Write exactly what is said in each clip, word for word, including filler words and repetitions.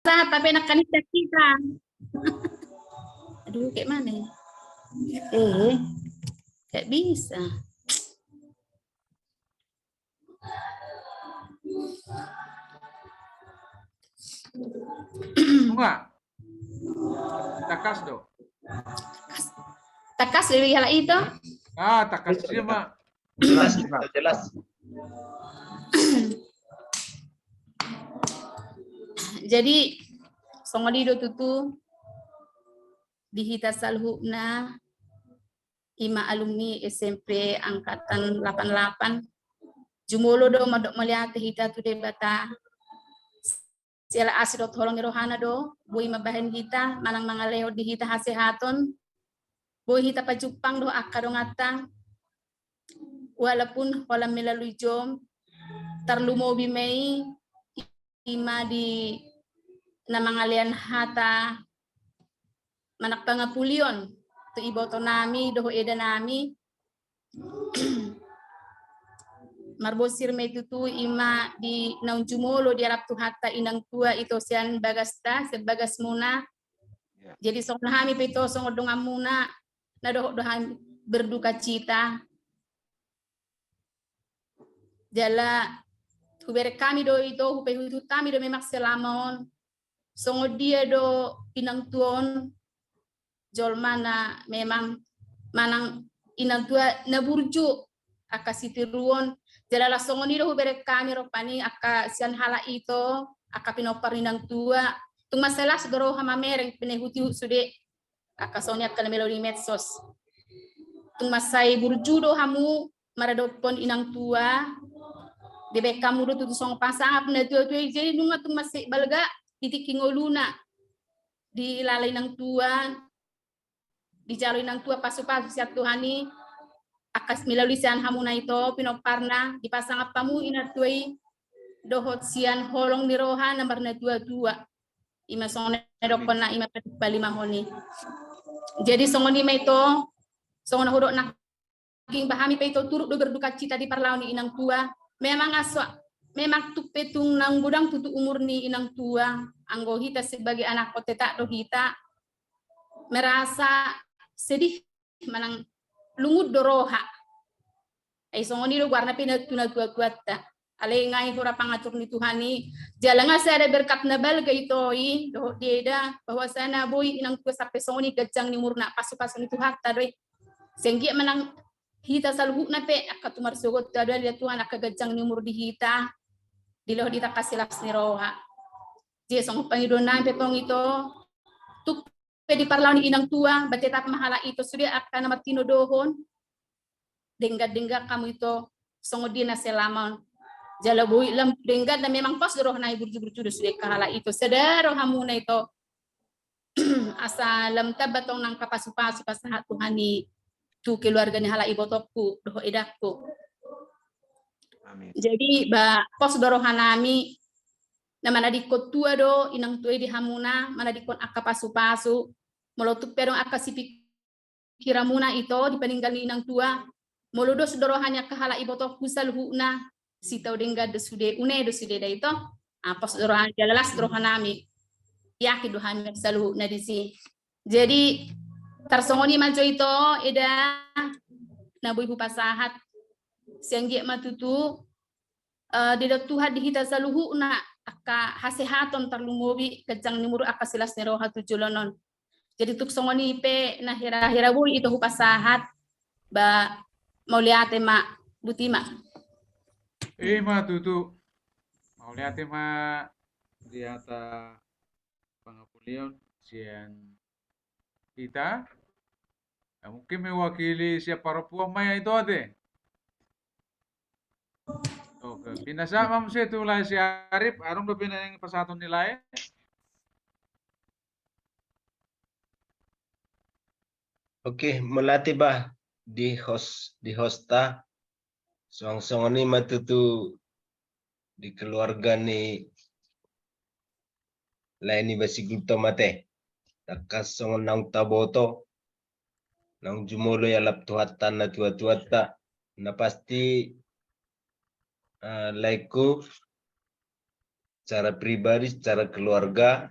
Hupasahat, tapi nangkin hita. Aduh, kayak mana ya? Eh, kayak bisa. Nunga. Tangkas do. Tangkas do halak i. Ah, tangkas do ma. Jelas, jelas. Jadi, songon i do tutu di hita saluhutna, ima alumni S M P angkatan delapan delapan. Jumolo do mandok mauliate hita tu Debata. Siala asi dohot holong ni rohana do boi mambahen hita, manang mangalehon di hita hasehaton, boi hita pajumpang dohot angka donganta, walaupun holan melalui Zoom, tarlumobi ma i ima di na mangalean hata manang pangapulion tu ibotonami dohot edanami. Marbosir ma i tutu ima di naung jumolo dialap Tuhanta inang tua ito sian bagasta, sian bagasmuna. Ya. Jadi songon hami pe ito songon donganmuna na dohot do hami berduka cita. Jala hubereng hami do ito, hupaihutihut hami do memang selama on songon dia do inang tua on jolma na memang manang inang tua na burju angka sitiruon. Jala laos songon i do hubereng hami rupani angka sian halak ito, angka pinompar ni inang tua. Tung mansai las do roha mamereng, pinaihutihut sude angka songon i angka na melalu di medsos. Tung mansai burju do hamu maradophon inang tua. Dibahen hamu do tutu songon pasangap na tuatua i, jadi nunga tung mansai balga di tingki ngoluna dilala inang tua, dijalo inang tua pasupasu sian Tuhan i. Angka melalui sian hamuna ito pinomparna, dipasangap hamu inang tua i dohot sian holong ni roha na marnatuatua. Ima songon na didokkon na ima palimahon i. Jadi songon i ma ito, songon na hudok na King, ba hami pe ito turut do berduka cita di parlao ni inang tua. Memang aso, memang tung pe tung naung godang tutu umur ni inang tua. Anggo hita sebagai anak, tetap do hita merasa sedih, manang lungun do roha. Ai songon i do goarna pe na tu natuatuanta. Alai nga i hurang pangatur ni Tuhan i. Jala nga sada berkat na balga ito i dohot diida, bahwasana boi inang tua sampe songon i ganjang ni umurna, pasupasu ni Tuhanta do i. Sian i manang hita saluhutna pe angka tu marsogot, ado ale Tuhan angka ganjang ni umur di hita, dilehon hita angka silas ni roha. Jadi songon pangidoan nami pe tong ito, tung pe di parlao ni inang tua, ba tetap ma halak ito sude angka na martinodohon, denggan-denggan hamu ito, songon dia na selama on. Jala boi lam denggan na memang pos do roha nai, burju-burju do sude angka halak ito, sada roha muna ito. Asa lam tamba tong nangka pasupasu pasahat Tuhan i tu keluarga ni halak ibotongku dohot edangku. Amin. Jadi ba pos do roha nami, na manadingkon tua do inang tua i di hamuna, manadingkon angka pasupasu. Molo tung pe adong angka sipik- pikiranmuna ito di paninggal ni inang tua. Molo dos do roha ni angka halak ibotongku saluhutna, sitau denggan do sude, une do sude da ito. Apos do roha, jala las do roha nami. Yakin do hami saluhutna disi. Jadi tarsongon i ma jo ito, eda, na boi hupasahat. Sian i ma tutu, eh, didok Tuhan di hita saluhutna angka hasehaton, tarlumobi ganjang ni umur, angka silas ni roha tu joloan on. Jadi tung songon i pe na hira-hira boi ito hupasahat, ba mauliate ma, boti ma. Ima tutu. Mauliate ma di hata pangapulion sian hita. Ya, mungkin mewakili sian parompuan ma ia ito ate. Oke, pinasa ma muse tu lae si Arif, adong dope na ingin pasahaton ni lae? Oke, mauliate bah di host, di hosta. Songon-songon i ma tutu di keluarga ni lae ni Basigultom ate. Tangkas songon naung taboto, naung jumolo dialap Tuhanta na tua-tuanta. Na pasti, eh, laengku, secara pribadi, secara keluarga,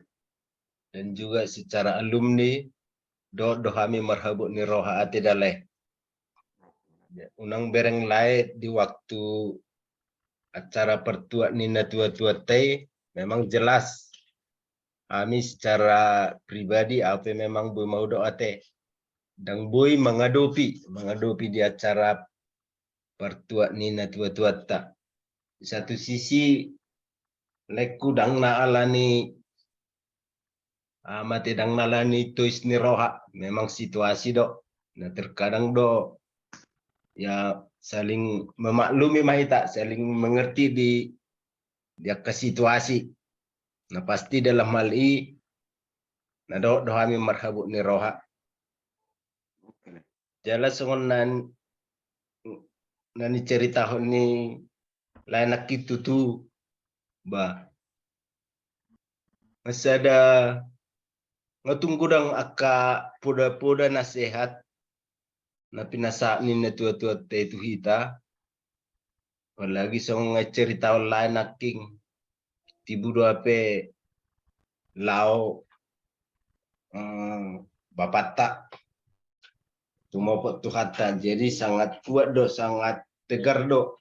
dan juga secara alumni, dohot do hami marhabot ni roha ate da lae. Unang bereng lae di waktu acara partuat ni natua-tuanta i, memang jelas hami secara pribadi au pe memang boi maudok ate, ndang boi mangadopi, mangadopi di acara partuat ni natua-tuanta. Di satu sisi laengku ndang na alani, ah, mate ndang na alani tois ni roha, memang situasi do. Nah, terkadang do ya saling memaklumi ma hita, saling mengerti di di angka situasi. Nah, pasti dalam hal i na dohot do hami marhabot ni roha. Jala songon na niceritahon ni lae nangkin tutu, ba, masada nga tung godang angka poda-poda nasehat na pinasahat ni natua-tuanta i tu hita. Apalagi songon nga cerita on lae nangkin, tibu do hape laho, eh, bapanta tumopot Tuhanta. Jadi sangat kuat do, sangat tegar do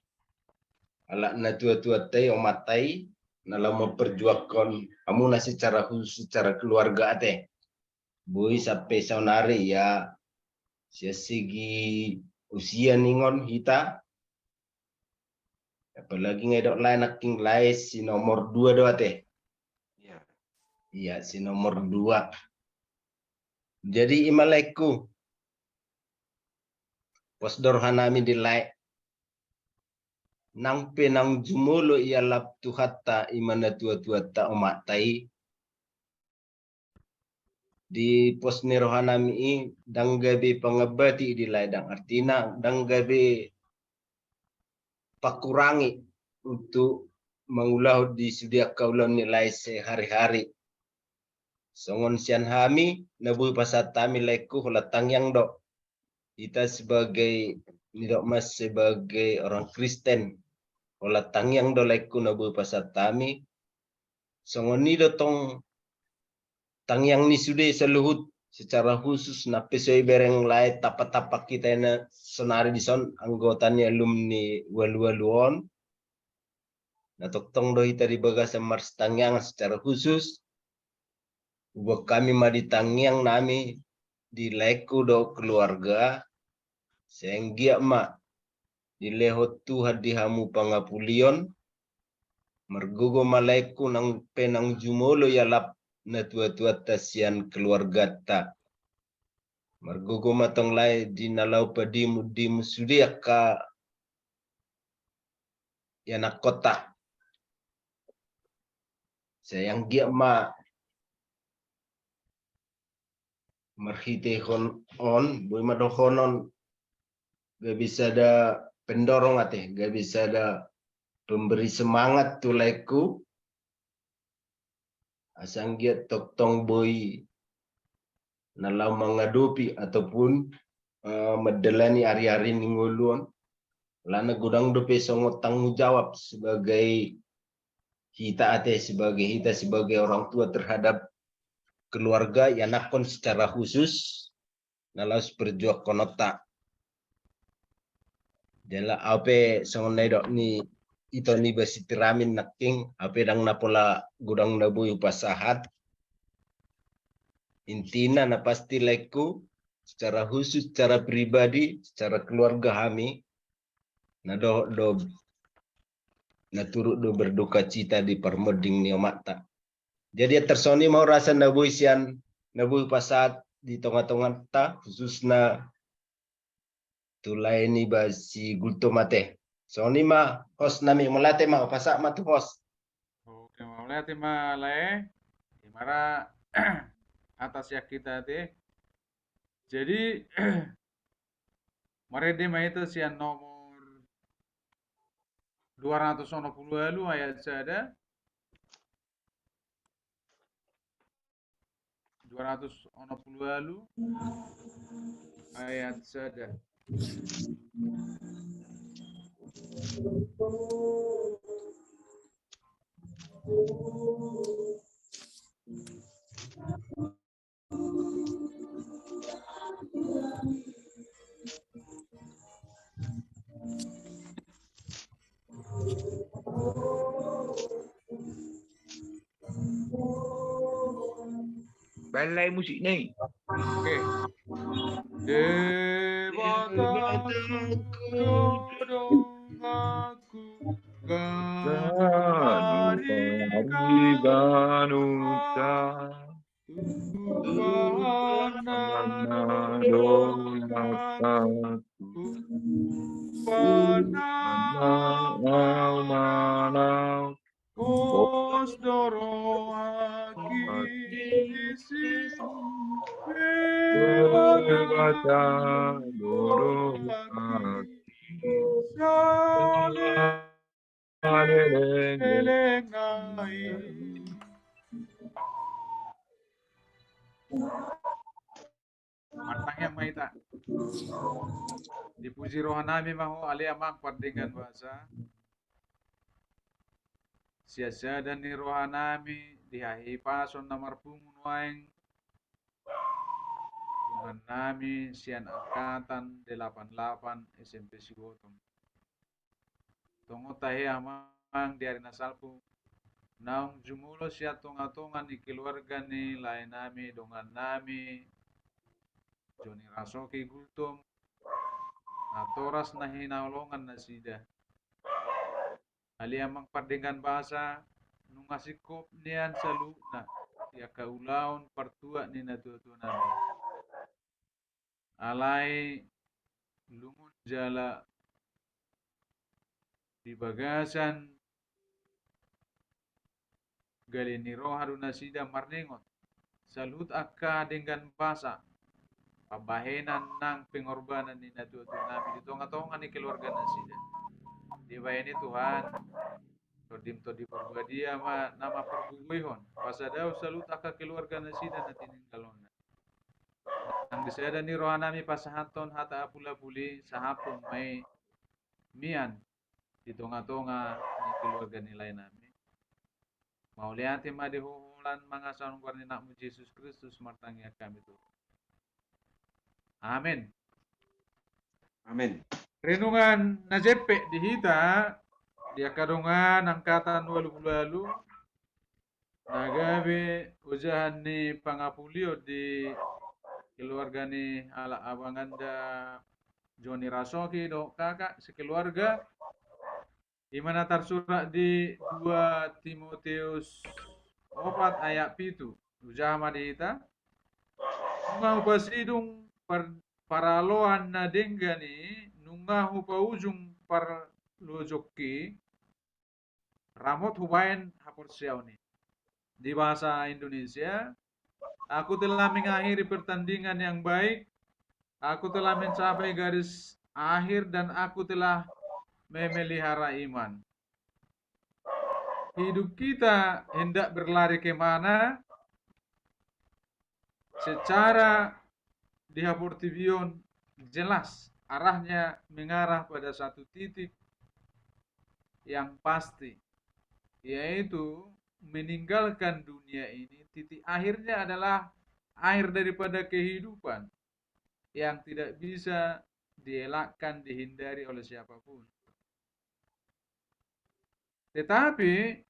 halak natua-tuanta i, omanta i, na laho memperjuangkon hamuna secara khusus, secara keluarga ate. Boi sampe saonari ya, sian segi usia ningon hita. Apalagi nga didok lae nangkin, lae si nomor dua do ate. Iya. Iya, si nomor dua. Jadi i ma laengku, pos do roha nami di lae. Nang pe naung jumolo ialap Tuhanta i ma natua-tuanta, omanta i, di pos ni roha nami i, ndang gabe pangambati i di lae, ndang, artina ndang gabe pakurangi untuk mangulahon di sude angka ulaon ni lae sehari-hari. Songon sian hami na boi pasahat hami laengku, holan tangiang do. Hita sebagai, nidok ma, sebagai orang Kristen, holan tangiang do laengku na boi pasahat hami. Songon i do tong tangiang ni sude saluhut, secara khusus na pe so ibereng lae tampak-tampak hita na sonari dison, anggota ni alumni ualu-ualu on. Na tongtong do hita di bagasan marsitangiangan secara khusus. Huboan hami ma di tangiang nami di laengku dohot keluarga, sai anggiat ma dilehon Tuhan di hamu pangapulion. Margogo ma laengku nang pe naung jumolo ialap natua-tuanta sian keluarganta. Margogo ma tong lae di na laho padimu-dimu sude angka ianakkonta. Sai anggiat ma marhitehon on, boi ma dohonon, gabe sada pendorong ate, gabe sada pemberi semangat tu laengku. Asa anggiat tongtong boi na laho mangadopi ataupun, eh, mandalani ari-ari ni ngolu on. Alana godang dope songon tanggung jawab sebagai hita ate, sebagai hita, sebagai orang tua terhadap keluarga, ianakhon secara khusus, na laos perjuangkononta. Jala au pe songon na nidok ni ito niba si Tiramin nangkin, au pe ndang na pola godang na boi hupasahat. Intina na pasti laengku, secara khusus, secara pribadi, secara keluarga hami, na dohot do, na turut do berduka cita di parmonding ni omanta. Jadi, tarsongon i ma hurasa na boi sian, na boi hupasahat di tonga-tonganta, khususna tu lae niba si Gultom ate. Songon i ma, host nami, mauliate ma, hupasahat ma tu host. Oke, mauliate ma lae. Ima ra hata sian hita ate. Jadi, marende ma hita sian nomor dua ratus onom pulu ualu ayat sada. Dua ratus onom pulu ualu ayat sada. Baen lai musikna i. Oke. Debata, Debata, donganku, donganku, ganup, ganup, Tuhan na do lakku, Tuhan na, Tuhan na, Tuhan na, pos do rohangki, Debata do rohangki, saleleng, saleleng nai. Martangiang ma hita. Dipuji rohanami ma Ho ale Amang pardenggan basa. Sian sada ni rohanami di hahipason na marpungu nuaeng, dongannami sian angkatan delapan lapan S M P Sibotom. Tongon tahe Amang di ari na salpu, naung jumolo sian tonga-tonga ni keluarga ni laenami, dongannami Joni Rasoki Gultom, natoras na hinaholongan nasida. Ale Amang pardenggan basa, nunga singkop nian saluhutna di angka ulaon partuat ni natua-tuanami. Alai lungun jala di bagasan gale ni roha do nasida marningot saluhut angka denggan basa, pambahenan nang pengorbanan ni natua-tuanami di tonga-tonga ni keluarga nasida. Dibahen i Tuhan, Tondim Tondi Parbadia ma na mampargogoihon, pasadahon saluhut angka keluarga nasida na tininggalonna. Nang di sada ni rohanami pasahathon hata apul-apul i, sahaphon ma i mian di tonga-tonga ni keluarga ni laenami. Mauliate ma di Ho holan mangasahon goar ni Anakmu Jesus Kristus martangiang hami Tuhan. Amen. Amen. Renungan na jempek di hita di angka dongan angkatan ualu pulu ualu na gabe ojahan ni pangapulion di keluarga ni halak abanganda Joni Rasoki dohot kakak sekeluarga. Ima na tarsurat di dua Timoteus opat ayat pitu. Hujaha ma di hita. Nunga hupasidung par-, paraloan na denggan i, nunga hupaujung parlojongki, ramot hubahen haporseaon i. Di bahasa Indonesia, aku telah mengakhiri pertandingan yang baik, aku telah mencapai garis akhir, dan aku telah memelihara iman. Hidup kita hendak berlari ke mana? Secara di haportibi on jelas arahnya mengarah pada satu titik yang pasti, yaitu meninggalkan dunia ini. Titik akhirnya adalah akhir daripada kehidupan yang tidak bisa dielakkan, dihindari oleh siapapun. Tetapi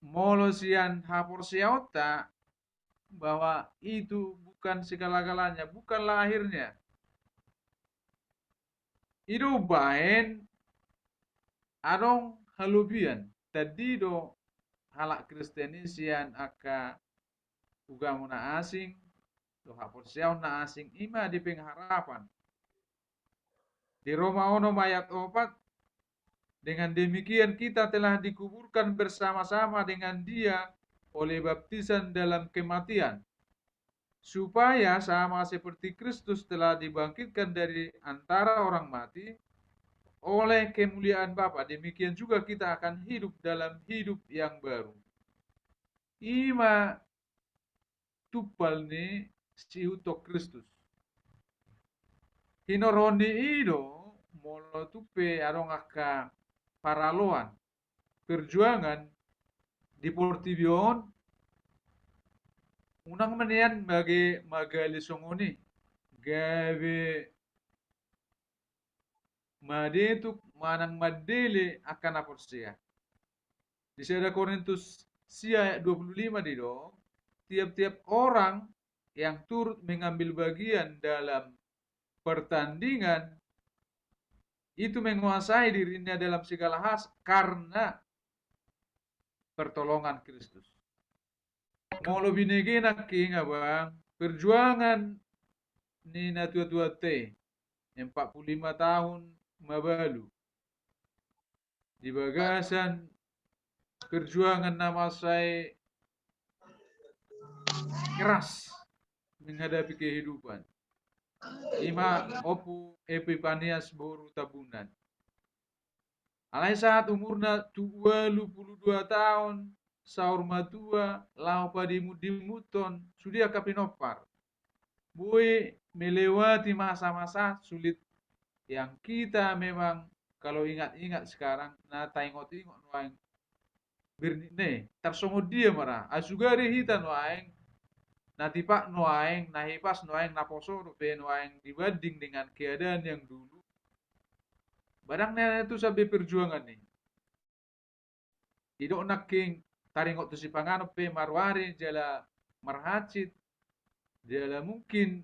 molo sian haporseaonta bahwa itu bukan segala-galanya, bukanlah akhirnya. I do umbahen adong halobian, tadi do halak Kristen i sian angka ugamo na asing, dohot haporseaon na asing, ima di pengharapan. Di Roma onom ayat opat, dengan demikian kita telah dikuburkan bersama-sama dengan Dia oleh baptisan dalam kematian, supaya sama seperti Kristus telah dibangkitkan dari antara orang mati oleh kemuliaan Bapa, demikian juga kita akan hidup dalam hidup yang baru. Ima tumpal ni siihuthon Kristus. Hinorhon ni i do, molo tung pe adong angka paraloan, perjuangan, di portibi on, unang ma nian mage magale songon i, gabe madetuk manang mandele angka na porsea. Di sada Korintus sia ayat dua puluh lima didok, tiap-tiap orang yang turut mengambil bagian dalam pertandingan itu menguasai dirinya dalam segala hal karena pertolongan Kristus. Molo binege nangkin, abang, perjuangan ni natuatuanta i empat puluh lima tahun mabalu di bagasan perjuangan na mansai keras menghadapi kehidupan. Ima Ompu Epipanias boru Tambunan. Alai saat umurna tu ualu pulu dua taon, saur matua, laho padimundimunhon sude angka pinompar. Boi melewati masa-masa sulit yang kita memang kalau ingat-ingat sekarang, na taingot-ingot nuaeng bernitna i, tarsongon dia ma ra, ai sugari hita nuaeng, na tipak nuaeng, na hipas nuaeng, na poso dope nuaeng dibanding dengan keadaan yang dulu. Ba ndang na tusan be perjuangan i. Didok nangkin taringot tu sipanganon pe maruari jala marhansit, jala mungkin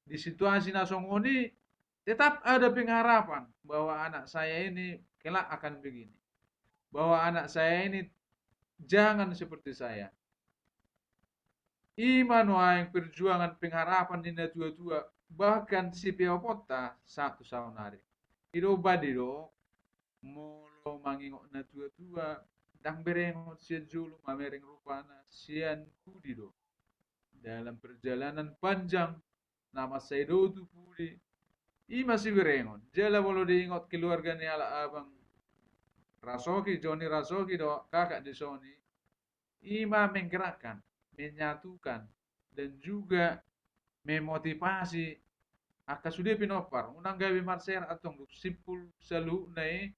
di situasi na songon i tetap ada pengharapan bahwa anak saya ini kelak akan begini, bahwa anak saya ini jangan seperti saya. Ima nuaeng perjuangan pengharapan ni natuatua, bahkan sipeoponta sahat tu saonari. I do badi do, molo mangingot natuatua, ndang berengon sian jolo mamereng rupana, sian pudi do. Dalam perjalanan panjang na mansai do tu pudi, ima siberengon. Jala molo diingot keluarga ni halak abang Rasoki, Joni Rasoki do kakak di soni, ima menggerakkan, menyatukan, dan juga memotivasi angka sude pinompar. Unang gabe marserak antong dung simpul saluhutna i,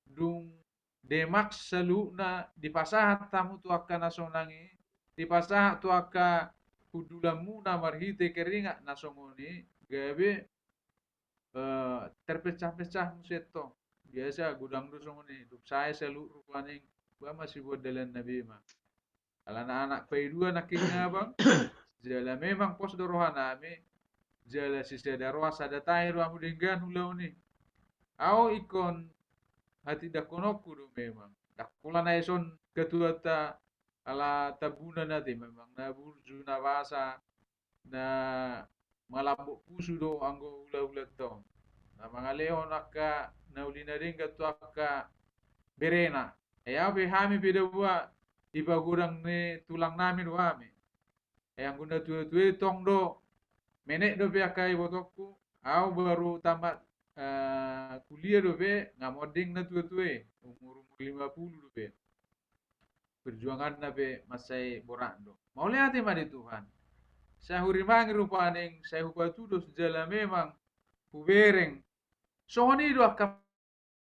dung demaks saluhutna dipasahat hamu tu angka na sonang i, dipasahat tu angka hundulanmuna marhite keringat na songon i, gabe eh, terpecah-pecah muse tong. Biasa godang do songon i, dung sae saluhut rupani, ba ma siboan dalanna be ma. Alana anak paidua nangkin abang, jala memang pos do rohanami, jala sisada roha sada tahi do hamu denggan ulaon i. Au ingkon hatindangkononku do memang. Ndang pola na dison ketuanta ala Tambunan ate, memang na burju, na basa, na malambok pusu do anggo hulahulanta on. Na mangalehon angka na uli na denggan tu angka berena. Ai au pe hami pe da bua di pagodang ni tulangnami do hami. Ai anggo natuatua i tong do, menek dope angka ibotongku, au baru tamat, eh, kuliah dope, nga monding natuatua i, umur-umur lima puluh dope. Perjuanganna pe mansai borat do. Mauliate ma di Tuhan. Sai hurimangi rupani, sai hupatudos jala memang hubereng. Songon i do angka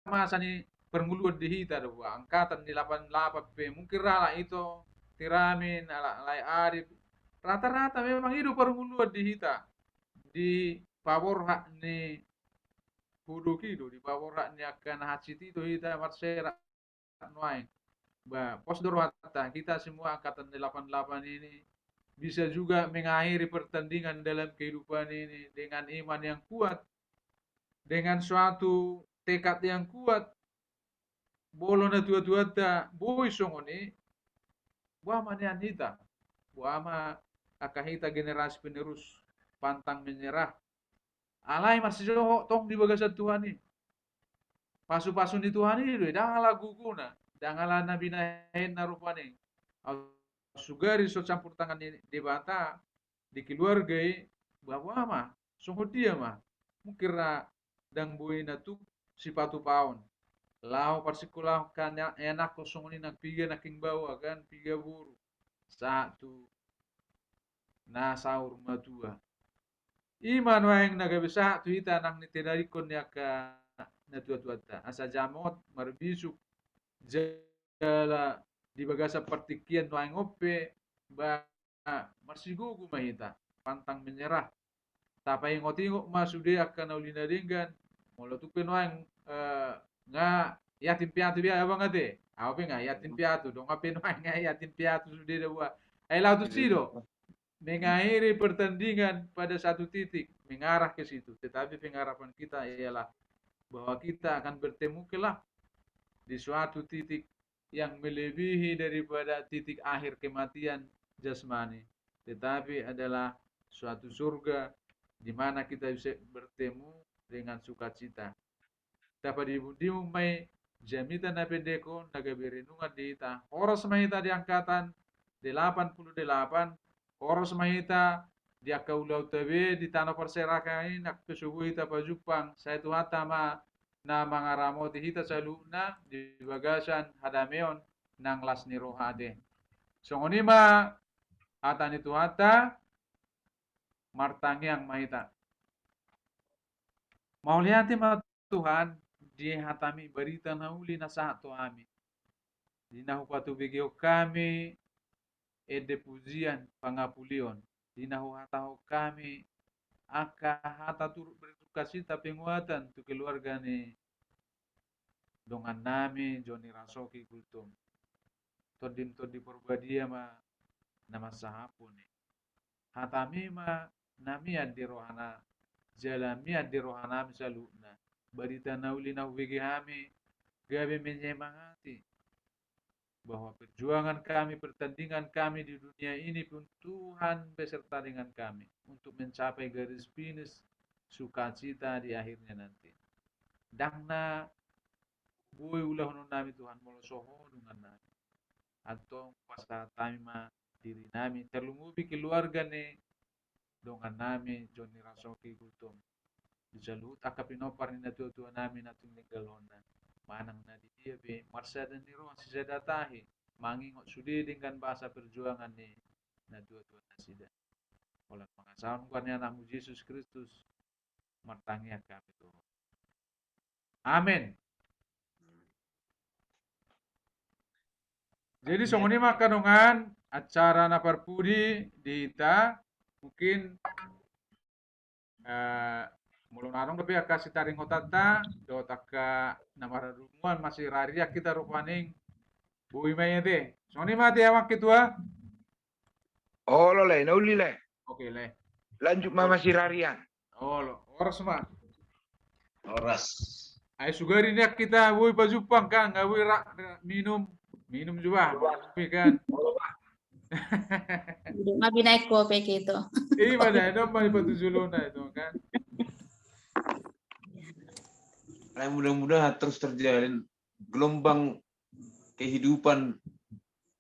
masa ni parngoluan di hita do, angkatan ni lapan lapan pe, mungkin ra halak ito, Tiramin, halak Lae Arif, rata-rata memang i do parngoluan di hita. Di paborhat ni hudok i do, di paborhat ni angka na hansit i do hita marserak nuaeng. Ba, pos do rohanta, kita semua angkatan delapan delapan ini bisa juga mengakhiri pertandingan dalam kehidupan ini dengan iman yang kuat, dengan suatu tekad yang kuat. Molo natuatuanta boi songon i, boha ma nian hita? Boha ma angka hita generasi penerus pantang menyerah? Alai marsijoho tong di bagasan Tuhan i. Pasupasu ni Tuhan i do i, ndang ala gogona, ndang ala na binahenna rupani. Au sugari so campur tangan ni Debata di keluarga i, ba boha ma, songon dia ma, mungkin ra ndang boi na tuk sipatupaon. Laho parsingkolahon angka anakkon songon i nang piga nangkin baoa kan, piga boru. Sahat tu na saur matua. Ima nuaeng na gabe sahat tu hita nang ni tedarikkon ni angka natuatuanta. Asa jamot, marbisuk, jala di bagasan partingkian nuaeng on pe, ba marsigogo ma hita, pantang menyerah. Tapaingot-ingot ma sude angka na uli na denggan, molo tung pe nuaeng, eh, nga yatim piatu be abang ate. Au pe nga yatim piatu, dongan pe nuaeng nga yatim piatu sude da buat. Ai laho tusi do. Mengakhiri pertandingan pada satu titik, mengarah ke situ. Tetapi pengharapan kita ialah bahwa kita akan bertemu kelak di suatu titik yang melebihi daripada titik akhir kematian jasmani, tetapi adalah suatu surga di mana kita bisa bertemu dengan sukacita. Tapadimundimung ma i jamita na pendek on na gabe renungan di hita. Horas ma hita di angkatan delapan puluh delapan, horas ma hita di angka ulaonta be di tano parserahan i, nang pe so boi hita pajumpang, sai Tuhanta ma na mangaramoti hita saluhutna di bagasan hadameon nang las ni roha ate. Songon i ma hata ni Tuhanta, martangiang ma hita. Mauliate ma Tuhan, di hataMi barita na uli na sahat tu hami. Di na hupatubegehon hami ende pujian pangapulion, di na huhatahon hami angka hata turut bersukacita penguatan tu keluarga ni dongannami Joni Rasoki Gultom. TondiM Tondi Porbadia ma na mansahaphon i. HataMi ma na mian di rohana, jala mian di rohanami saluhutna. Barita na uli na hubege hami gabe menyemangati bahwa perjuangan kami, pertandingan kami di dunia ini pun Tuhan beserta dengan kami untuk mencapai garis finish sukacita di akhirnya nanti. Ndang na boi ulahononnami Tuhan molo so Ho dongannami. Antong pasahat hami ma dirinami, tarlumobi keluarga ni dongannami Joni Rasoki Gultom, di saluhut angka pinompar ni natuatuanami na tininggalhonna, manang na di dia be, marsada ni roha sisada tahi mangingot sude denggan basa perjuangan ni natuatuanasida. Holan mangasahon goar ni AnakMu Jesus Kristus, martangiang hami Tuhan. Amen. Jadi songon i ma angka dongan, acara na parpudi di hita, mungkin, eh, molo na adong dope angka sitaringotanta dohot angka na marhadomuan masirarian hita rupani, boi ma i ate. Songon i ma ate Amang Ketua. Olo Lae, na uli Lae. Oke Lae. Lanjut ma masirarian. Olo, horas ma. Horas. Ai sugari nian hita boi pajumpang kan, nga boi ra, ra minum, minum juga. Kopi kan. Olo, Pak. Duduk ma binaen kopi hita. Iya, mana ada mai batu julona itu kan. Lae, mudah-mudahan terus terjalin gelombang kehidupan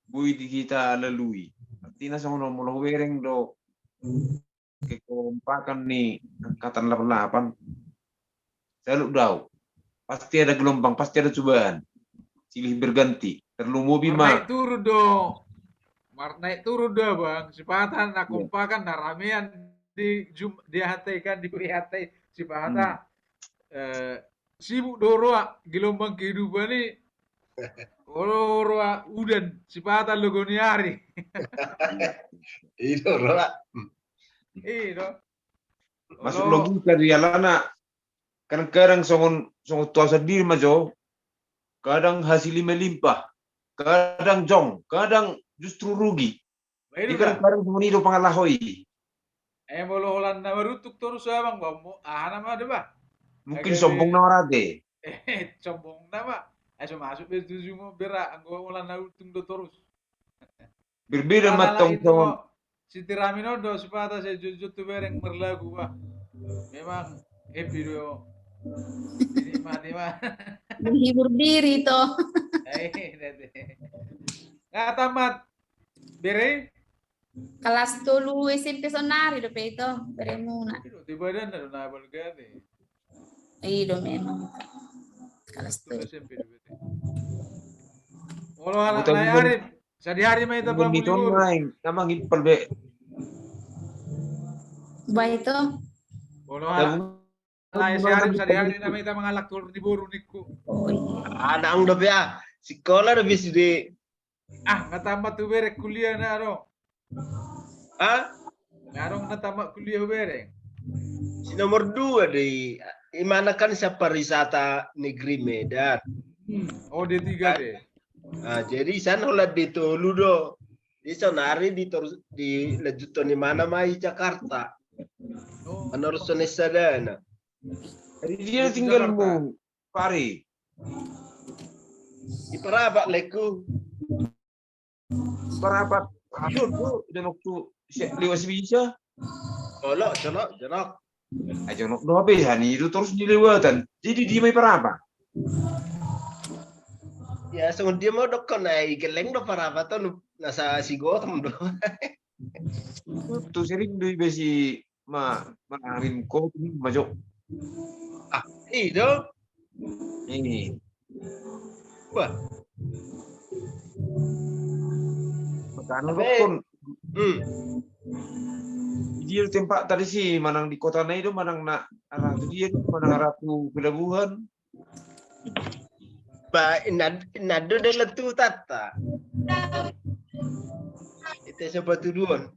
boi di hita lalui. Artina songon on molo hubereng do kekompakan ni angkatan delapan delapan. Salut do au. Pasti ada gelombang, pasti ada cobaan. Silih berganti. Tarlumobi ma. Marnaek turun do. Marnaek turun do, Bang. Sipata na kompakan, na ramean di Jum-, di hata i kan, di W A hata i. Sipata, eh, sibuk do roa gelombang kehidupan i. Olo roa udan, sipata logo ni ari. Iya do roa. Iya do. Masuk logika di alana kadang-kadang songon, songon tu au sandiri ma jo. Kadang hasil i melimpah, kadang jong, kadang justru rugi. Jadi kadang-kadang songon i do pangalaho i. Eh, molo holan na maruntung torus abang, bah, mo, aha nama do bah? Mungkin sombong na marate. Eh, sombong nama. Eh, so masuk be tujuh mo bera, anggo holan na untung do torus. Berbeda ma tong songon. Sitiramin on do, sipata sai jotjot tu bereng marlagu, bah. Memang happy do. Dinikmati ma. Menghibur diri to. Eh, nanti. Nga tamat bere? Kelas tolu S M P sonari dope ito beremuna. Di badan na do na balgane. Iya do memang. Kelas tolu S M P dope. Olo, anak Lae Arif. Sadihari ma hita pamuli boru. Nama ngimpal be. Ba ito. Olo, anak Lae Arif, sadihari nama hita mangalap tuhor ni boru ningku. Oh iya. Anak dope ah. Sikola dope sude. Ah, nga tamat hubereng kuliah na ro. Ha? Nga adong na tamat kuliah hubereng. Si nomor dua do i, imana kan sian pariwisata negeri Medan. Hmm. Oh, D tiga de. Ah, jadi sian holan D tolu do. Jadi saonari di tor-, dilanjuthon imana ma i Jakarta. Oh. Manorushon S sada na. Jadi dia tinggal Jakarta. Mu, Fahri. Di Parapat, laengku. Parapat. Aduh, tu, jonok tu, si, lewat si bisa. Jonok, jonok, jonok. Ah, jonok do hape, han i do torus nilewatan. Jadi dia ma i Parapat. Ya, songon dia ma dohonon, ai gelleng do Parapat on, nasa si Gotham do. Tu sering do iba si ma, ma, amin ko, ma jo. Ah, i do. Ini. Wah. Makana dohonon. Hmm. Dia tempat tadi si manang di kota na i do, manang na arah tu dia do, manang arah tu pelabuhan. Ba, inna, inna do dalan tu tata. Ita coba tuduhan.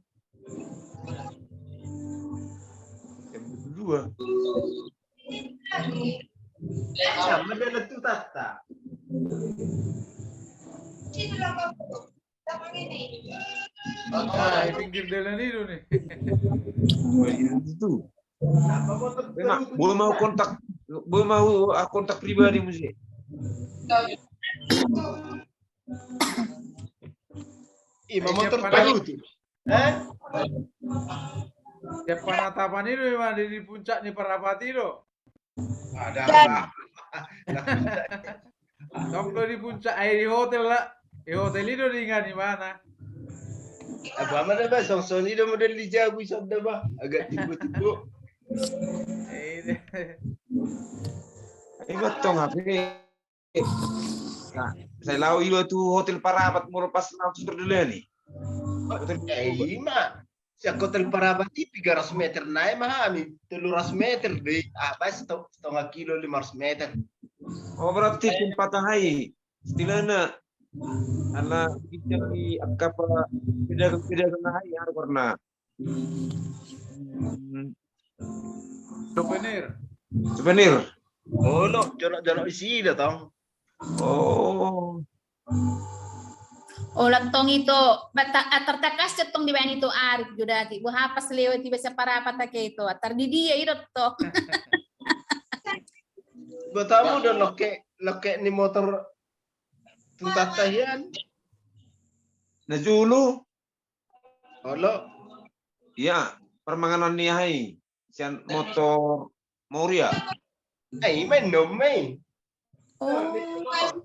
Dua. Sama dalan tu tata. Ah, di pinggir dalan i do ni. Itu. Boi ma au kontak, boi ma au kontak pribadi muse. Ima motor baru tu. Eh? Siap panatapan i do, ima di, di puncak ni Parapat i do. Ada. Tong do di puncak, ai di hotel lah. Di hotel i do di ngani mana. Apa mana ba, songon i do model di jabu sonda ba. Agak tipu-tipu. Eh, ima tong hape. Nah, sai laho iba tu hotel Parapat molo pas langsung terdalani. Hotel, eh, ima. Sian hotel Parapat i piga ratus meter nai ma hami, tolu ratus meter do i, ah, pas seto-, setengah kilo lima ratus meter. Oh, berarti tempat ahai. Istilahna ala ginjang di angka pedagang-pedagang ahai, ya, karena Hmm. Souvenir. Souvenir. Olo, jolo-jolo isi do tong. Oh. Olo tong ito, bata-, ah, tartakas tong dibaen ito Arif jodaki. Boha pas lewat iba sian Parapat ake ito. Tardidia i do tong. Botomu do loke, loke ni motor tu tata hian. Na jolo. Olo. Ia, parmanganan ni ahai sian motor Moria. Ai, main dong, main. Oh. Moria.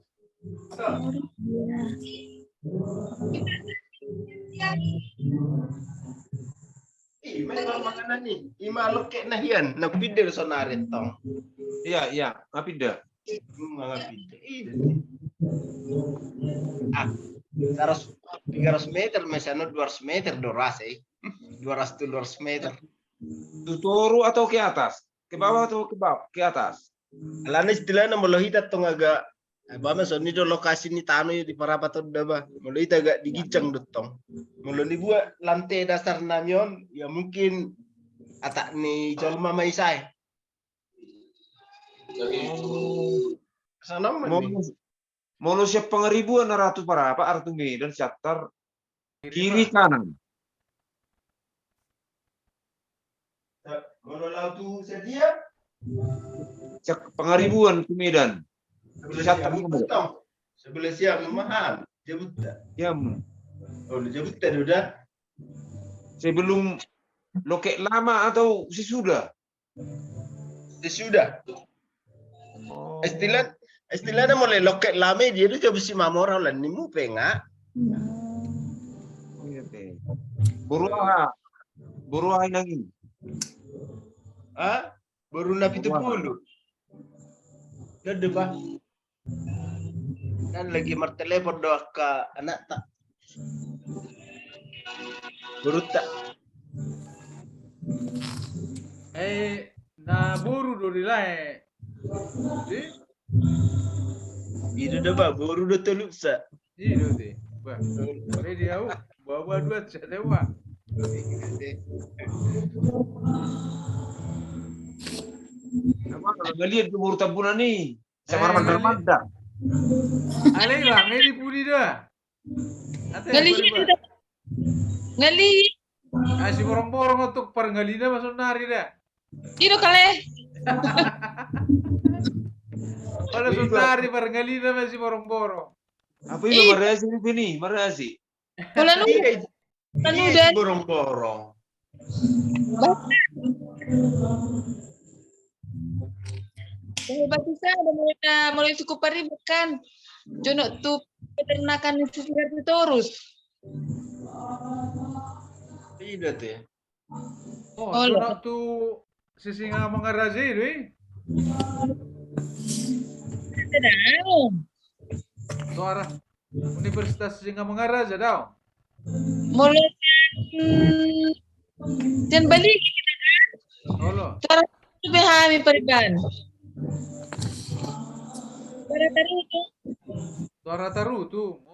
Ima parmanganan ni, ima loke na hian, na pinda sonari tong. Ia, ia, na pinda. Hmm, mangapinda. Ih, ah, seratus, tiga ratus meter, misalnya dua ratus meter do rasa, eh. Dua ratus tu dua ratus meter. Tu toru atau ke atas? Ke bawah atau ke bawah? Ke atas? Alana istilahna molo hita tong agak, eh, ba, ma songon i do lokasi ni tano i di Parapat on da ba. Molo hita agak di ginjang do tong. Molo dibuat lantai dasar nami on, ya mungkin atak ni jolma ma i sai. Molo, molo sian Pangaribuan arah tu Parapat, arah tu Medan, sian tar kiri kanan. Molo laho tu sadia? Sian Pangaribuan tu Medan. Sebelah siamun ma han, Jabuta. Siamun. Oh, Jabuta do da. Sebelum Loket Lama atau sesudah? Sesudah. Oh. Istilah, istilahna molo Loket Lama dia do Jabu Simamora, holan nimu pe nga. Boru aha? Boru aha inang i? Ha? Boru na pitu pulu. Gede, Pak. Kan lagi martelepon do angka anakta. Borunta. Eh, na boru do di lae. Di? I do da ba, boru do tolupsa. I do di. Bah, ready au. Bawa dua saja, Wak. Melihat di Boru Tambunan i. Sama Arman Dalmanda. Ale lah, ready pudi dah. Ngali. Ngali. Ah, si borong-borong untuk parngalina masuk nari dah. Ido kale. Kalau sunari parngalina masih borong-borong. Apa iba marasi di sini? Marasi. Kalau nu, iya, kan iya, udah borong-borong. Bahwa bagus ada mulai, mulai cukup paribut kan. Jonok tu peternakan itu terus. Tidak ya. Oh, tu Sisingamangaraja i do i. Suara Universitas Sisingamangaraja do. Molo sian balik. Olo. Suara tu be hami pariban. Suara tarutung. Suara tarutung.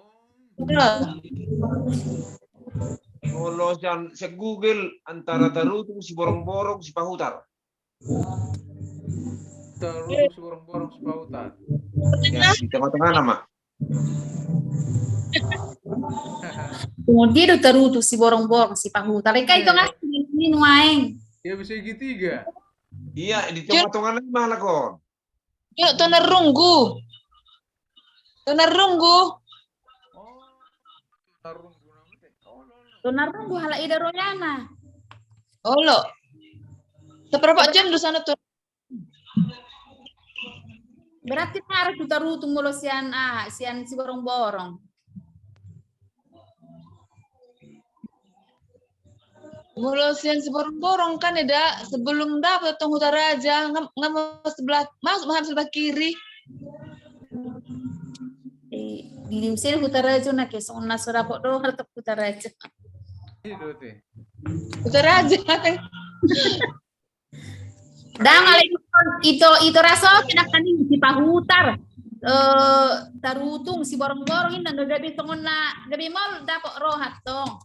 Molo sian, sian Google antara tarutung, siborongborong, sipahutar. Tarutung, siborongborong, sipahutar. Ya, di tengah-tengah nama. Kemudian tarutung, siborongborong, sipahutar. Kan itu ngasih ini nuaeng. Ya bisa segitiga. Iya, di tengah-tengah nama lah kon. Yuk, Tonarrunggu. Tonarrunggu. Tonarrunggu halak ida royana. Olo. Seberapa jam di sana tuh? Berarti harus tu tarutung molo sian, ah, sian siborongborong. Molo sian siborongborong kan eda, sebelum dapat tong Hutaraja, ngam, ngam sebelah, masuk maham sebelah kiri. Eh, di, di sini Hutaraja na ke, songon na so dapot do, harus Hutaraja. Hutaraja. Ndang, alai ito, ito raso kena kani sipahutar, eh, tarutung, siborongborong, inda gabe songon na gabe molo dapot roha tong.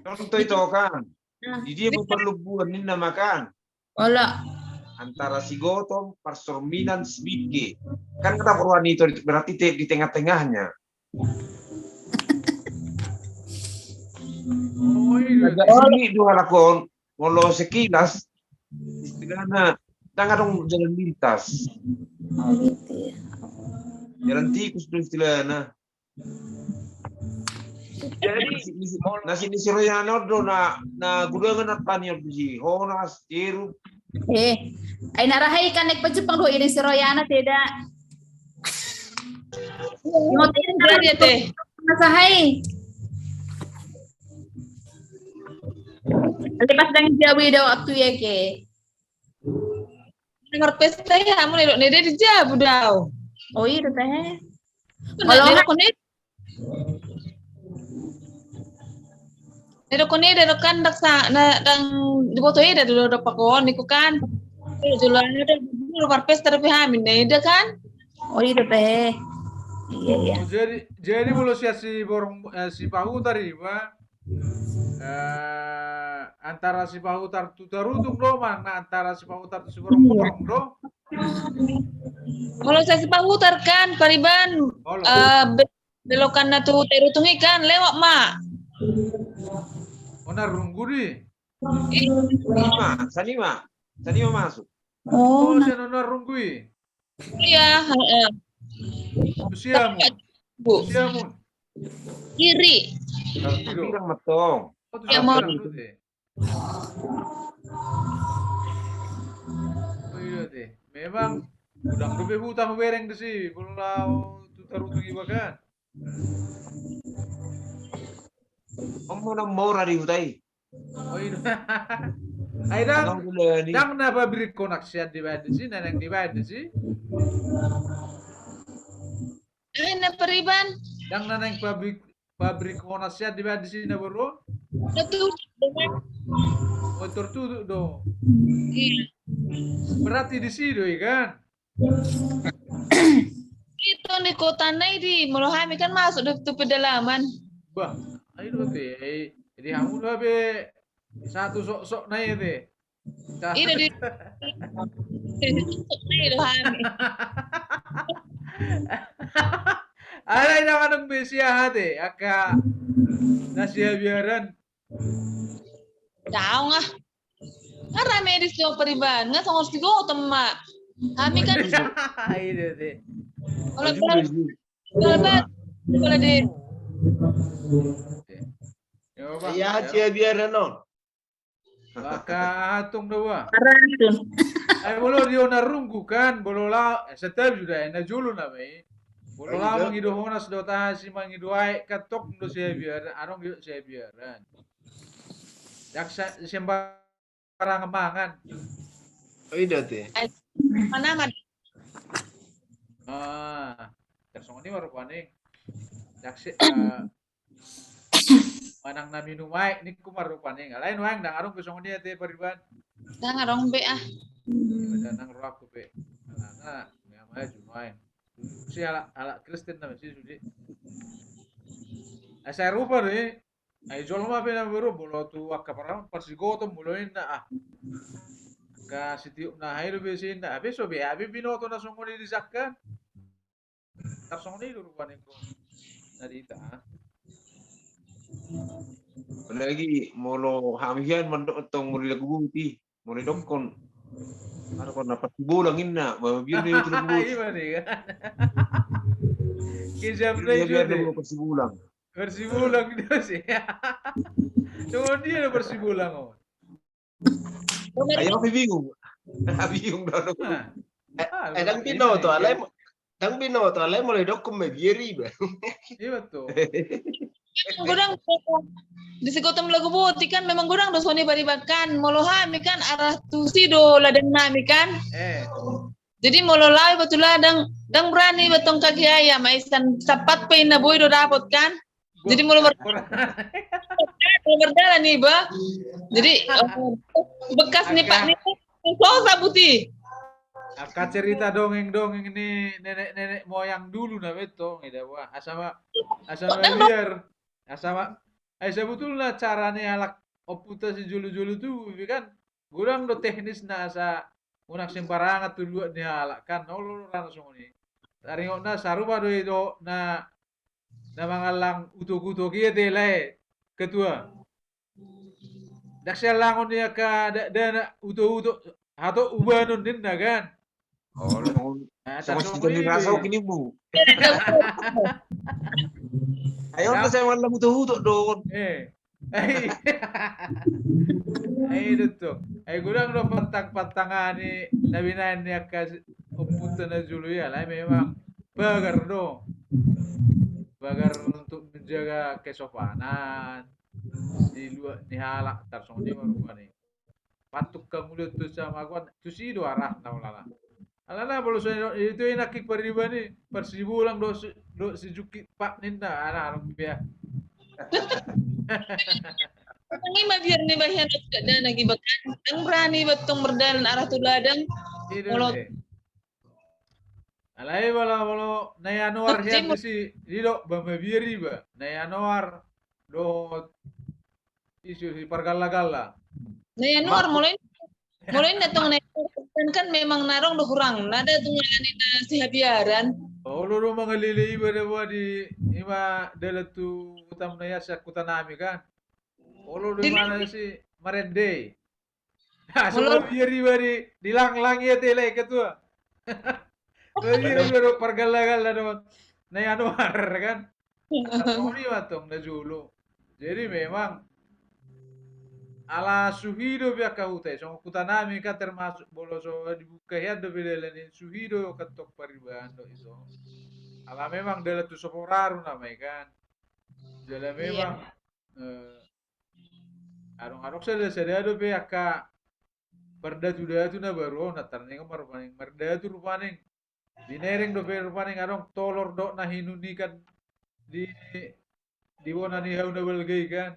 Contoh ito kan. Nah. Di dia ma parlubuan ninna ma kan. Olo. Antara Sigotong, Parsorminan, Sibingke. Kan dapot roha ni ito, berarti te, di tengah-tengahnya. Oh, iya. Agak seni do halak on. Molo sekilas, istilahna, ndang adong jalan lintas. Oh, gitu ya. Jalan tikus do istilahna. Jadi, na si, na si royana do na, na gudangan na tani on di si, honas, jeruk. Eh, ai na raha i kan naik pajepang do ini si royana, tidak. Jadi, ate. Masa hai. Lepas dengan jawi do waktu ya ke. Nomor pesta ya, hamu nidok nida di jabu dau. Oh iya, teh. Kalau nidok kone. Nidok kone, nidok kan dak sa, na, dang diboto ida do, do pakon, iku kan. Jolo anu do, do parpesta do pe hami, na ida kan. Oh iya, teh. Iya, iya. Oh, jadi, jadi molo sian siborong, eh, sipahutar iba. Eh, antara sipahutar tu tarutung do, mana antara sipahutar tu siborongborong do? Molo sian sipahutar kan, pariban, eh, be-, belokanna tu tarutung i kan, lewat ma. Tonarrunggu do i. Sanima, sanima. Sanima masuk. Oh, sian Tonarrunggu i. Iya, heeh. Usiamu. Usiamu. Kiri. Bilang metong. Usiamu. Oh iya, teh. Memang udang dope huta hubereng di si, bola tu tarutung iba kan. Om mora di huta i. Oh, iya. Ai ndang, ndang na pabrik honas sian dibaen di si, na naeng dibaen di si. Ai na pariban. Ndang na naeng pabrik, pabrik honas sian dibaen di si na boru. Tertutup. Oh, tertutup do. Iya. Berarti di si do i kan. Ito ni kota na i di, molo hami kan masuk do tu pedalaman. Bah, ai do te, ai, jadi hamu do be satu sok-sok na i te. Ida di sok na i do hami. Alai na manung be siaha te, angka na siabiaran. Daong ah. Kan rame di sini pariban, nggak songon si Gotong ma. Kami kan. Ida te. Kalau Kalau di Iya, cia biar no. Maka atung do ba. Ai bolo di ona runggu kan, bolo la, eh, setel sudah, eh, na julu na mai. Bolo la mangido honas do taha si mangido ai, katok do sia biar, arong do sia biaran. Daksa sembar Parang mangan. Oh, ida te. Ai, mana, mana? Ah, tar songon i ma rupani. Dakse, eh, manang na minum aek ningku ma rupani. Alai nuaeng ndang adong be songon i ate pariban. Ndang adong be ah. Ndang adong be. Alana, ya maju nuaeng. Si halak, halak Kristen nama si sude. Ai sarupa do i. Ai jolma pe na baru bolo tu angka parang parsigoton bolo inna ah. Angka sitiop na hai do be si inna. Abe so be abe binoto na songon i di sangkan. Tar songon i do rupani ko. Na di ita ah. Apalagi molo hami hian mandok tong molo di lagu buti. Molo didokkon. Aro kona parsibolang inna, molo biar ni tu lagu buti. Ima ni kan. Kisah play biar ni parsibolang. Parsibolang do si. Songon dia do parsibolang on. Ai au pe bingung. Bingung do. Eh, ndang binoto alai, ndang binoto alai molo didokkon ma biar iba. Iya betul. Godang di si Gotong lagu buti kan memang godang do songon i pariban kan, molo hami kan arah tusi do ladang nami kan. Eh. Jadi molo laho iba tu ladang, ndang berani iba tong kaki ayam, ai san sapat pe inna boi do dapot kan. Jadi molo ber-, molo berdalan iba. Jadi, eh, bekas ni pak ni so sabuti. Angka cerita dongeng-dongeng ni nenek-nenek moyang dulu na beto, eda wah. Asa ma, asa ma biar, asa ma, ai sebetulna cara ni halak ompunta si julu-julu tu, kan? Godang do teknis na asa unang sembarangan tu luat ni halak kan, olo rana songon i. Taringot na sarupa do i do na, na mangallang utok-utok i ate lae ketua. Dak siallangon i angka dakdanak utok-utok hato ubanon ninna kan. Olo. Songon si Toni Raso kini bu. Ayo na saya mangallang utok-utok do. Eh. Ai do tong. Ai godang do pantang-pantangan ni na binaen ni angka ompunta na jolo i alai memang pagar do. Pagar untuk menjaga kesopanan di luat ni halak tar songon i ma rupani. Patuk kamulian tu samagoan tusi do arahna ulana. Alana bolo so itu i nangkin pariban i parsibolang do si, do si jungkit pak ninna ana anu bia. Tangi ma biar ni bahian dakdanak iba kan. Ndang berani iba tong berdalan arah tu ladang. Molo alai bala molo na i Anuar hian tusi didok ba ma biar iba na i Anuar dohot isu si pargalla-galla. Na i Anuar molo i Molo inna tong na kan memang na adong do hurang na da tong na si habiaran. Olo do mangalele iba da boa di ima dalan tu hutam na iasa huta nami kan. Olo do imana si marende. Asa biar iba di langlang ia tela i ketua. Bagi do iba do pargalla-galla do na i Anuar kan. Songon i ma tong na jolo. Jadi memang ala suhi do be angka huta i songon huta nami kan termasuk bolo so dibuka hian do be dalan i suhi do kan tong pariban do i so. Ala memang dalan tu Soporaru nama i kan. Jala memang adong-adong sada-sada do be angka pardatu-datu na baru on na tarningot ma rupani mardatu rupani. Binereng dope rupani adong tolor dohot na hinunikan di, di bona ni hau na balga i kan.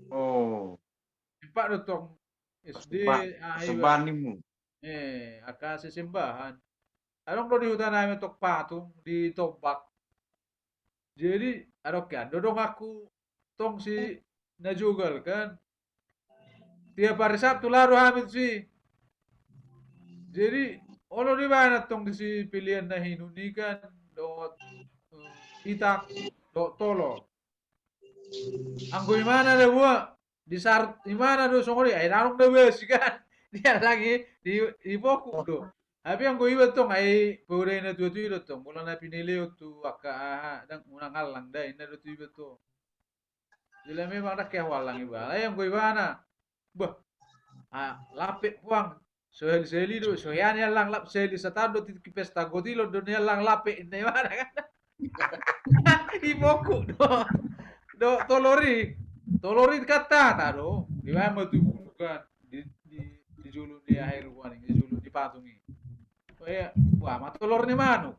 Oh. Sempat do tong S D. Sembahan nimu. Eh, angka sesembahan. Adong do di huta nami tong patung di tombak. Jadi adong ke ando dong aku tong si na jogal kan. Tiap hari Sabtu laho do hami tusi. Jadi olo do ibana tong disi pilihan na hinun i kan dohot, eh, itak dohot tolor. Anggo imana da boa disarut imana do songon i ai, adong da basi kan. Diallang i di, dipokuk do. Tapi anggo iba tong ai paboa na tuatua i do tong, molo na pinelehon tu angka aha, ndang unang allang da inna do tu iba tong. Jala memang ndang ke ahu allang ibana. Ai anggo ibana, bah, ah, lape puang. Sahali-sahali do, so hea niallang lape, sahali sataon do tingki pesta gotilon do niallang lape inna ibana kan. Dipokuk do. Do tolor i. Tolor i kan tata do. Ibana ma tu bulu kan. Di, di, di jolo ni aha i rupani, di jolo ni patung i. Oh iya, wah, ma tolor ni manuk.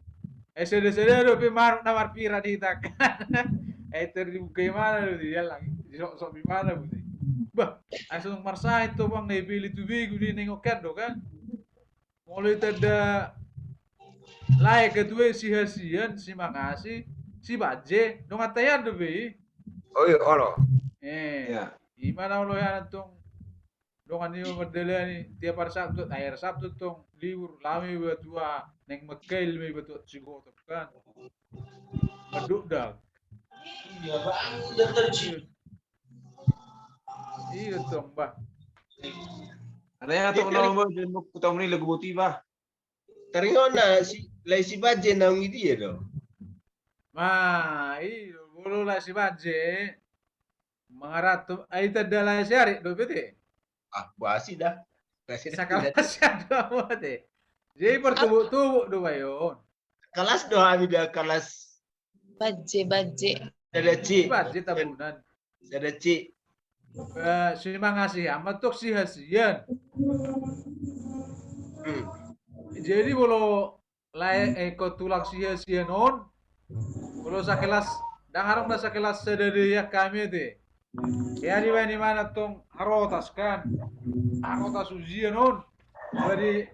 Eh, sada-sada dope manuk na marpira di itak. Eh, tar dibuka imana do, diallang, disoksok imana do. Bah, ai songon marsahit do bang, na ipili tu begu di nengokan do kan. Molo itanda lae ketua i si Hasian, si Mangasi, si Banje, dongan tahian dope i. Oh iya, olo. Eh, iya. Imana olo ya tong. Dongan i ma mardalani tiap hari Sabtu, ai hari Sabtu tong libur, laho ma iba tu aha, naeng mangkail ma iba tu Sigotop kan. Mandokdok. Iya, bangun dan terjun. Iya tong, bah. Ada yang atok nama mau jadi mau kutau meni lagu boti, bah. Taringot na si, lae si Banje naung i dia do. Ma, i do, molo lae si Banje. Mangaranto, ai tanda lae si Arik do bete. Ah, basi da. Sakalas do mate. Jadi pertubuk-tubuk do bayon. Kalas do hami da kalas. Banje, banje. Sada C. Banje tabunan. Sada C. Eh, si Mangasi amat tok si Hasian. Hmm. Jadi molo lae, eh, ko tulang si Hasian on. Molo sakelas, ndang adong na sakelas sada do ian hami ate. Ia dibaen imana tong Harotas kan. Harotas ujian on. Jadi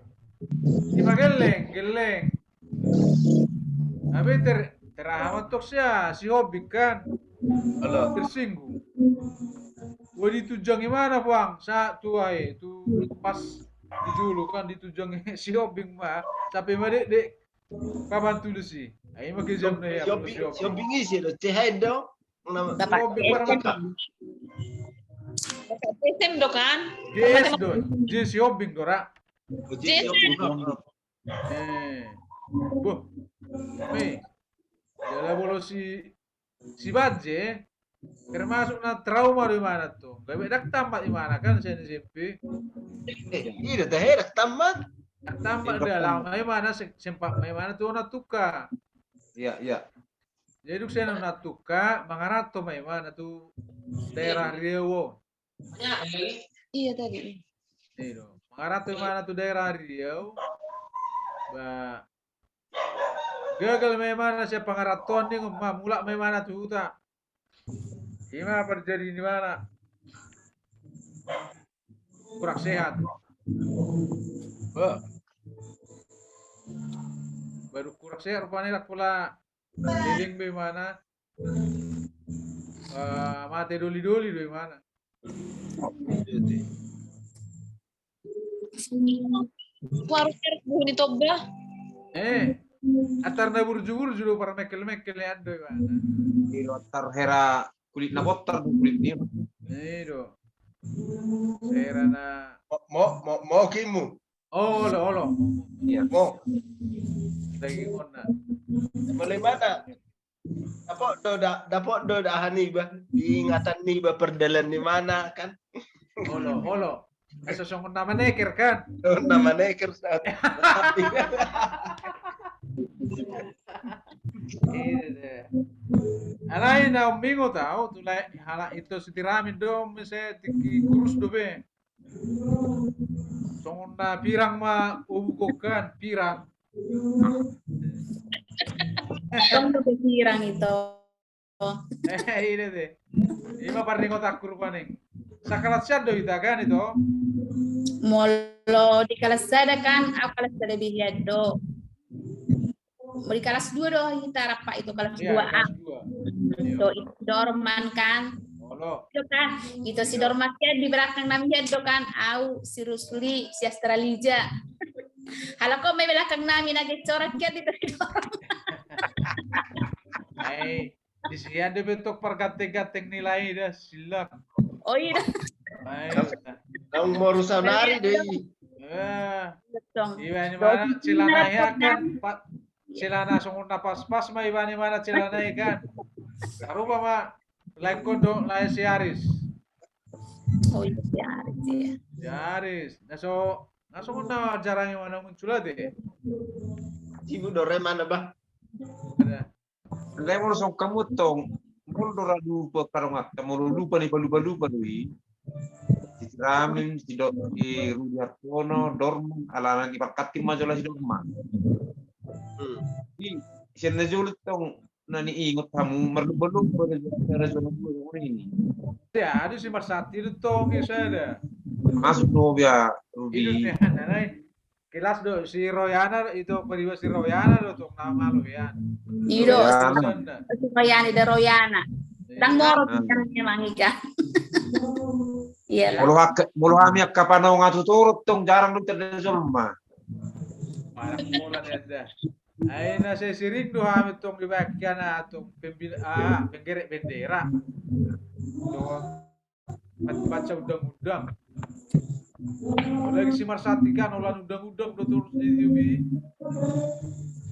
ima gelleng, gelleng. Tapi ter, terahaman tong sia si Hobbing kan. Halo. Tersinggung. Wah, ditunjang imana puang saat tu ai tu pas di julu kan ditunjang si Hobbing ma sampai ma dek dek papan tulis i. Ai ma ke jam na ya si Hobbing. Si Hobbing isi do, C H do. Bapak Hobbing S M. Parmata. Bapak S M do kan? J S do. J si Hobbing do ra. J si Hobbing do. Eh. Boh. Nih. Jala molo si si Banje termasuk na trauma do imana tu. Gabe ndang tamat imana kan sian S M P. Eh, iya tahe ndang tamat. Ndang tamat da, laho ma imana se-, sempat ma imana tu Onan Tungka. Iya, iya. Jadi dung sian Onan Tungka mangaranto ma imana tu daerah Riau. Iya tadi. Iya do. Mangaranto imana tu daerah Riau. Ba gagal ma imana sian pangarantoan ni, ma mulak ma imana tu huta. Ima parjadi ni imana. Kurang sehat. Ba. Baru kurang sehat rupani, ndang pola leleng be imana. Eh, mate doli-doli do imana. Warung Herbu ni Toba. Eh, antar na burju-burju do parmengkel-mengkel ya ando imana. Iyo, antar hera kulit na bontar do kulit ni. Iyo. Hera na. Mo, mo, mo, mo kimu. Oh, olo, olo. Iya. Mo. Daging ona. Mulai mana? Dapot do da, dapot do da aha niba, di ingatan niba pardalan ni imana kan. Olo, olo. Asa songon na maneker kan. Songon na maneker saat. Iya deh. Alai na umbingot au tu lae halak ito Sitiramin do muse tingki kurus do be. Songon na pirang ma ubu gokan, pirang. Songon na pirang ito. Eh, ini deh. Ima parningotanku rupani. Sakalas sian do hita kan ito? Molo di kalas sada kan, au kalas sada B hian do. Molo di kalas dua do hita rap ito, kalas dua A. Kalas dua. Ito, ito si Dorman kan. Ito kan, ito si Dorman kan di belakang nami do kan, au, si Rusli, si Astralija. Halak on ma di belakang nami na gecorak kan, ito si Dorman. Ai, di sian do bentuk parganteng-ganteng nilai da, silang. Oh iya. Ai, nang moru sanari dei. Iba ni mana celana ya kan, celana songon na pas-pas ma iba ni mana celana i kan. Sarupa ma laengkon do, lae si Aris. Oh iya, si Aris, iya. Si Aris. Na so, na songon na jarang i mana muncul ate. Ibu dore mana bah? Ada. Alai molo songon hamu tong, molo do ra lupa kadongan, molo lupa ni palupa-lupa do i. Si Ramin, si do, si Rudi Hartono, Dorman, alana di parkanting ma jolo si Dorman. Hmm. Di, sian na jolo tong, na niingot hamu, marlupa-lupa do, cara jolo dua, songon ini. Ya, aduh si Marsati do tong, ya sada. Masuk do, ya, Rudi. Kelas do, si Royana, ito pariba si Royana do, tong nama lo ya. Ido, si Royana, da Royana. Dang moro memang ika. Iya lah. Molo hak, molo hami angka panonga tu torop tong jarang do terjadi jolma. Parah pola dia. Ai na sai siring do hami tong di bakian atong pembina, ah, penggerek bendera. Baca undang-undang. Lagi si Marsati kan, holan undang-undang do terus di T V.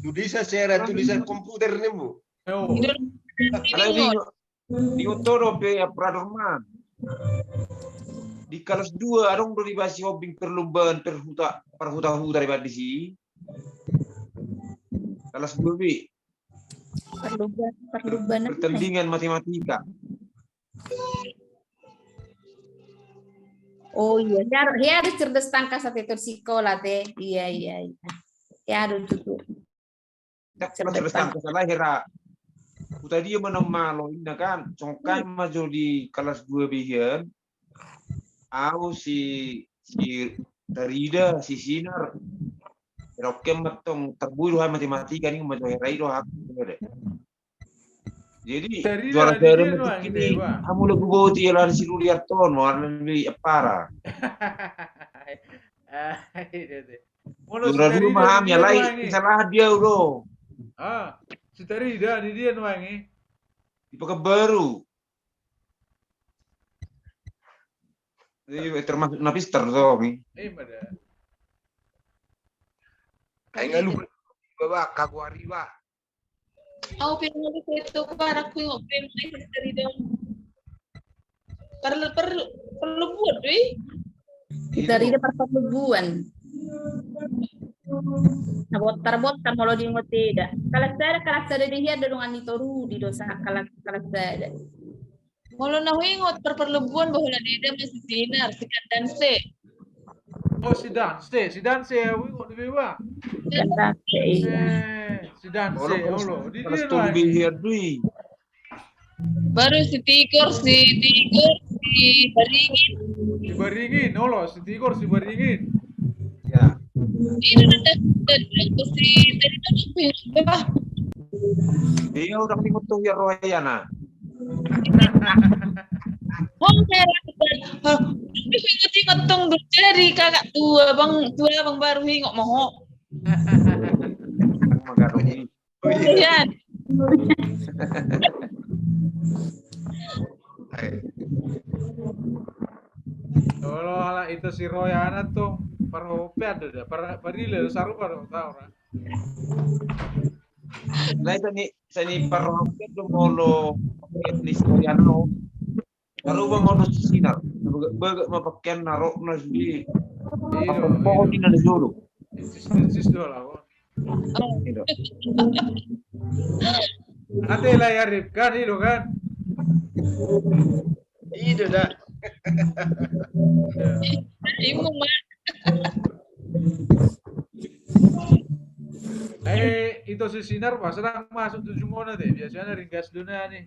Tulisan secara tulisan komputer ni mu. Yo. Alai di, di oto do pe ya, Pradorman. Di kelas dua adong do di basi hobi perlombaan perhuta, perhuta-huta di badi si. Kelas dua B. Perlombaan, perlombaan apa? Pertandingan matematika. Oh iya, ya, ya ada cerdas tangkas satu itu sekolah teh. Iya, iya, iya. Ya ada tutu. Cerdas tangkas lah hera. Huta dia menang malo inna kan. Songkai ma jo di kelas dua B hian. Au si, si Tarida, si Sinar. Rokem ma tong terburu hai matematika ni ma jo hera i do hak. Jadi juara sada ma tiki ni, hamu lagu boti ya lari si Rudi Hartono, warna di Epara. Juara dua ma hami, alai salah dia udo. Ah, si Tarida di dia nuangi. Di Pekanbaru. Jadi termasuk napister to mi. Iya pada. Kayak lu bawa kaguari ba. Au pe ngali pe tu barak pe ngali pe ngali pe dari dong. Parle-, per-, perlebuan do i. Dari da parlebuan. Na botar-botar molo di moteda. Kelas sada, kelas sada di hia do dongan ni toru di dosa kelas, kelas sada. Molo na huingot parparlebuan bahwa na deda ma si Sinar, si Danse. Oh, si Danse, si Danse, huingot di beba. Si Danse, iya. Eh, si Danse, olo. Di dia lagi. Baru si Tigor, si Tigor, si Baringin. Si Baringin, olo, si Tigor, si Baringin. Ya. Ini ada, ada, ada, si, tadi tuh, apa? Iya, udah minggu tuh ya, Royana. Oh, saya rasa, tapi saya ingat tong jadi kakak tua, bang, tua, bang baru ingat mau. Iya. Olo ala itu si Royana tong, parhopean do da, par-, parile sarupa do, tau ra. Lai sani, sani parhopean do molo etnis Royana. Taruba molo si Sinar, bagak ma pakean na rok na sudi. Iya, pohon ni na jolo. Sis do lah. Ate layar kan, ido kan. Ido da. Imu ma. Eh, itu si Sinar pas sedang masuk tujuh mona deh. Biasanya ringgas dunia nih.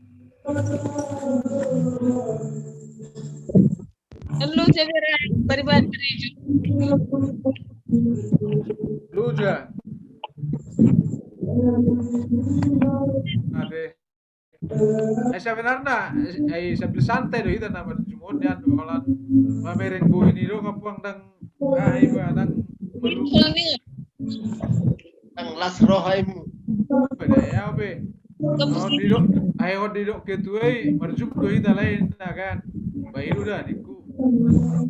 Lu jaga. Lu jaga. Ade. Eh, sebenarna, eh, sambil santai do hita na marjumon nian, holan mamereng bohi ni do, ngapang dang, ah, iba dang malu. Dang las rohaimu. Beda ya, be. Hon didok, ai hon didok ketua i, marjum do hita lain, na kan. Bayu da, ningku.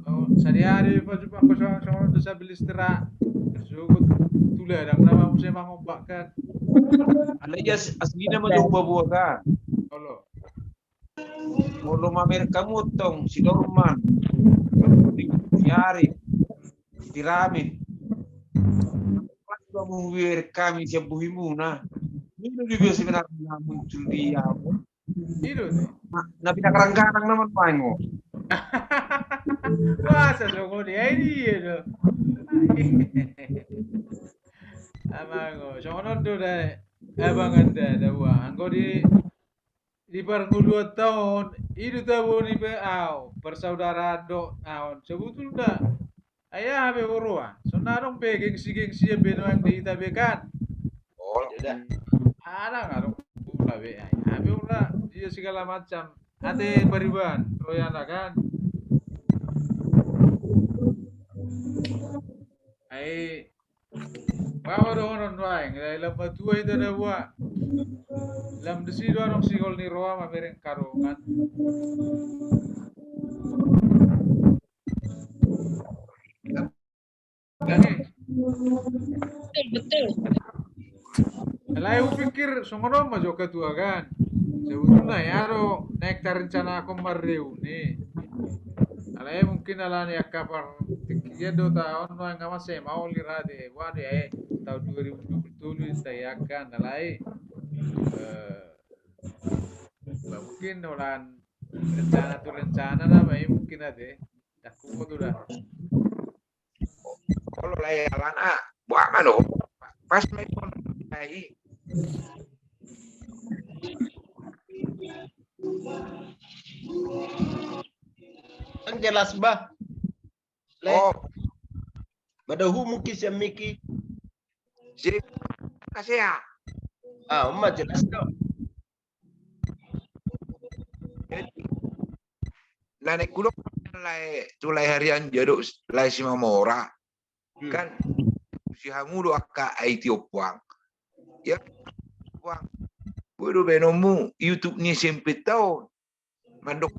Oh, sadihari pajumpang ko songon, songon do sambil istirahat. Sugut tula dang nama muse mangombak kan. Alai as-, asli nama do buah-buah kan. Olo. Molo mamereng hamu tong si Dorman, si Arif, si Ramit. Pas hamu mamereng hami sian bohimuna. Ido do biasa sebenarna muncul di au. Ido. Na, na pinaranggarang nama nuaeng o. Masa songon i, ai dia do. Amang o, songon on do da, abangan da, da uang. Anggo di di parngoluan taon i do tabo ni be au, persaudaraan do au. Sebetulna ai aha be huroha, songon adong be gengsi-gengsi be nuaeng di hita be kan. Oh, adong, adong huroha be, ai aha be huroha, dia segala macam. Ate pariban royana kan. Ai Bapa dohonon nuaeng, lam matua hita da boha. Lam disi do adong sihol ni roha mamereng haroman. Betul, betul. Alai hupikir songon on ma jo ketua kan. Sebetulna ya do naeng tarencanahon marreuni. Alai mungkin alani angka partingkian do taon nuaeng, nga mansai maol i rade. Wah, di ai taon dua ribu dua puluh tolu i, sai angka alai, eh, ba mungkin holan rencana tu rencana nama i mungkin ate. Dak huboto da. Olo, lae, alana boha ma do. Pas ma i, lae. Kan jelas, bah. Lae. Oh. Madahu mungkin sian miki. Si kasea. Ah, ma jelas do. Jadi, na naeng hudok, lae, tu lae Harianja dohot lae Simamora. Hmm. Kan si hamu do angka I T ompuang. Ya, ompuang. Boi do baenonmu YouTube ni S M P ta on. Mandok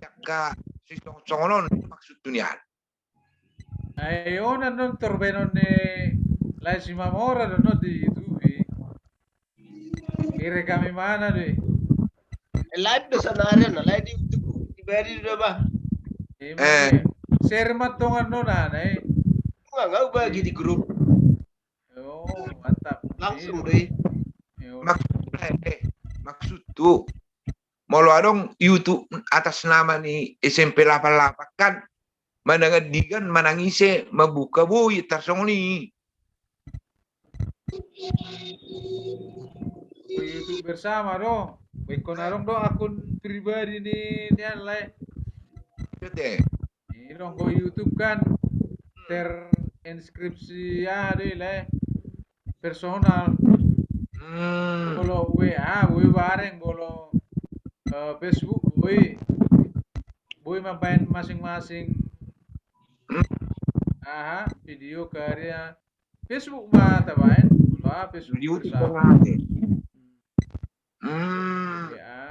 angka sisongon-songon on maksudhu nian. Ai on annon tor baenon ni lae Simamora do annon di YouTube i. Direkam i mana do i. Eh, live do sana area na, live di YouTube pribadi do, bah. Eh. Share ma tong annon na i. Nga, nga bagi di grup. Oh, mantap. Langsung do i. Maksud, eh, maksudhu. Molo adong YouTube atas nama ni S M P lapan lapan kan, manang andigan, manang ise mambuka boi tarsongon i. YouTube bersama do. Ingkon adong do akun pribadi ni, ni an, lae. Betul. Ini dong, go YouTube kan terinskripsi, ya, deh, lae. Personal. Hmm. Molo W A, boi bareng, molo, eh, Facebook, boi. Boi mambaen masing-masing. Hmm. Aha, video karya. Facebook ma tabaen, molo, ah, Facebook. Video bersama. Itu pengantin. Hmm. Ya.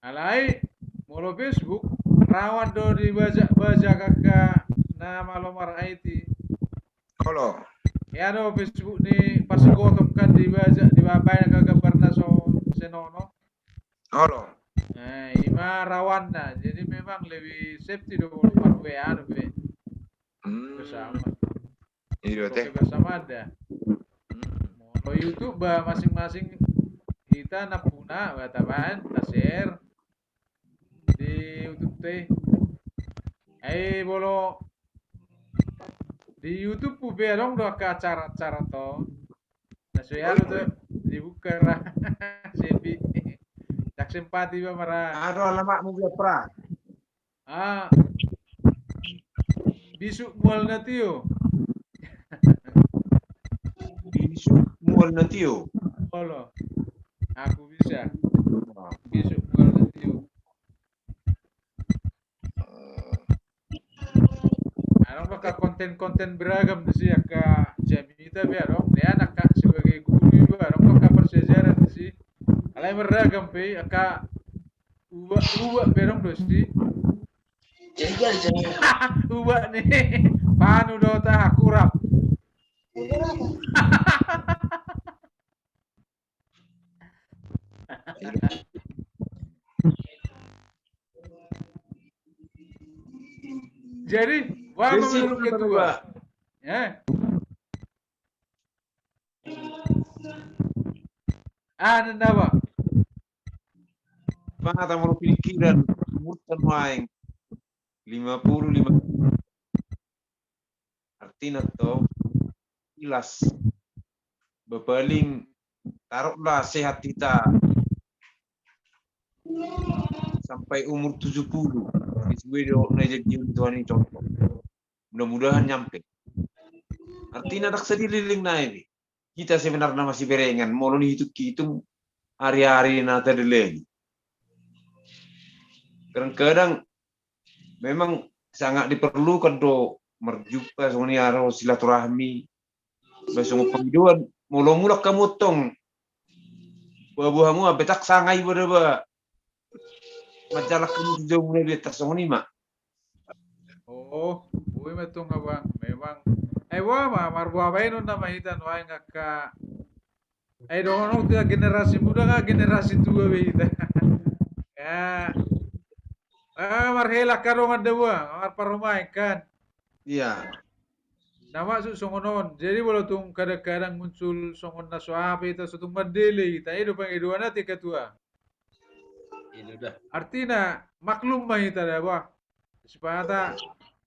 Alai, molo Facebook, rawan do dibajak-bajak angka na malo mar-I T. Olo. Ya do Facebook ni parsigotop kan dibajak, dibaen angka gambar na so senono. Olo. Nah, i ma rawanna. Jadi memang lebih safety do molo mar-W A do be. Hmm. Bersama. Iya, teh. Oke, bersama ada. Hmm. Molo YouTube ba masing-masing hita nampuna, ba tabaen, ta-share di YouTube teh. Ai molo di YouTube pe adong do angka acara-acara to. Na so i alu tu dibuka ra. Sepi. Ndang sempat iba mara. Ado alamatmu, biar pra. Ah. Bisuk mual na tio. Bisuk mual na tio. Olo. Aku bisa. Isuk, kalau nanti. Adong do angka konten-konten beragam disi, angka jamita pe adong, nian angka sebagai guru iba adong do angka parsiajaran disi. Alai beragam pe, angka uba-uba pe adong do disi. Uba ni panu do taha kurap. Jadi, wah, jadi, menurut ketua. Ya. Ah, nanda apa? Mata mulu pikiran, umur kan main. Lima puluh lima. Artina to, jelas. Paling taruhlah sehat hita sampai umur tujuh puluh. Sesuai dengan na jadi Tuhan ini contoh. Mudah-mudahan nyampe. Artina dak sadililingna i. Hita sebenarna masiberengan, molo dihitung-hitung ari-ari na tadalani. Kadang-kadang memang sangat diperlukan do marjumpa songon i, ro silaturahmi. Ba songon pangidoan, molo mulak hamu tong, ba boha hamu, ah, betak sanga iba da ba manjalang hamu tu jabu na biar tarsongon i ma. Oh, boi ma tong, abang. Memang. Eh, boha ma, marboha baenon nama hita nuaeng angka. Eh, dohonon tu generasi muda nga generasi tua be hita. Ya. Ah, marhela angka dongan da boha, marparumaen kan. Iya. Na maksud songon on. Jadi molo tung kadang-kadang muncul songon na so aha pe hita, so tung mandele hita. I do pangidoanna tu ketua. Artina maklum ma hita da boha. Sipata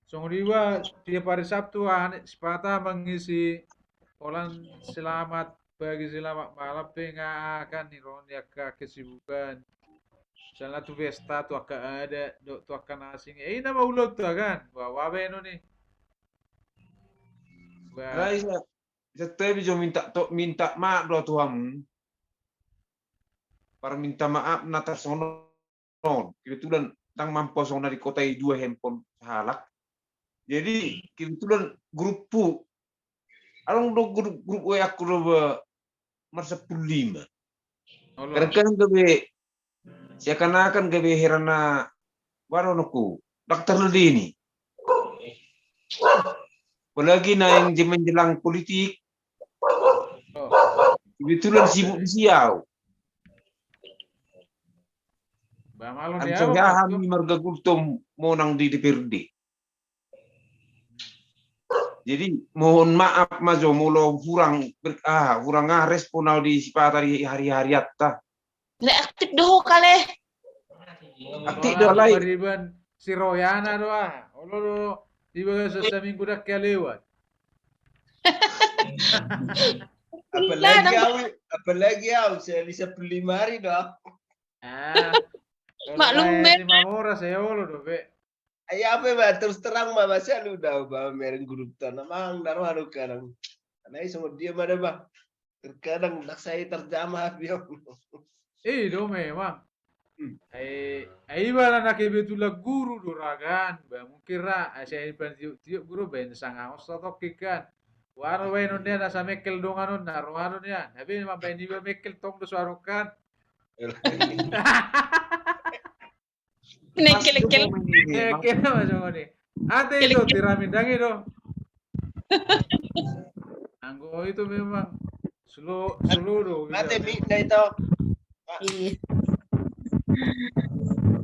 songon iba tiap hari Sabtu, ah, sipata mangisi holan selamat pagi, selamat malam pe nga akan ni ro ni angka kesibukan. Misalna tu pesta, tu angka adat, dohot tu angka na asing. Eh, i nama ulaonta kan. Wah, wah, baenon i. Wah. Bisa, bisa tu, bisa minta to, minta maaf do tu hamu. Parminta maaf na tarsongon on. Kebetulan ndang mampu songon na di kota i dua handphone sahalak. Jadi kebetulan grupku, adong do grup, grup W A ku do ba marsampulu lima. Kadang-kadang gabe seakan-akan gabe heran na, baru anakku, daktar ladeni. Apalagi na yang menjelang politik, kebetulan sibuk di siau. Anso ya hami marga Gultom monang di D P R D. Jadi mohon maaf ma jo molo hurang ber-, ah, hurang ah respon au di sipata di hari-harianta. Nda aktif do ho kale. Aktif do alai. Pariban si Royana do ah. Olo do iba so saminggu dak lewat. Apalagi au, apalagi au, saya bisa beli mari do. Ah. Maklum be. Di Mamora saya olo do be. Ai au pe ba terus terang ma, masa lu da ba mereng grup tana mang daro anu kadang. Ana i songon dia ma da ba. Terkadang dak sai terjamah api. Eh, do memang. Hmm. Ai, ai iba na kebetulan guru do ra kan. Ba mungkin ra, ai sai pan tiup-tiup guru baen sanga osa tokki kan. Waro baen on dia na sa mekkel dongan on na roha do dia. Tapi memang baen iba mekkel tong do suaro kan. Nekkel-nekkel. Nekkel ma songon i. Ate itu tirami dangi do. Anggo itu memang slow, slow do. Ate bina itu. Iya.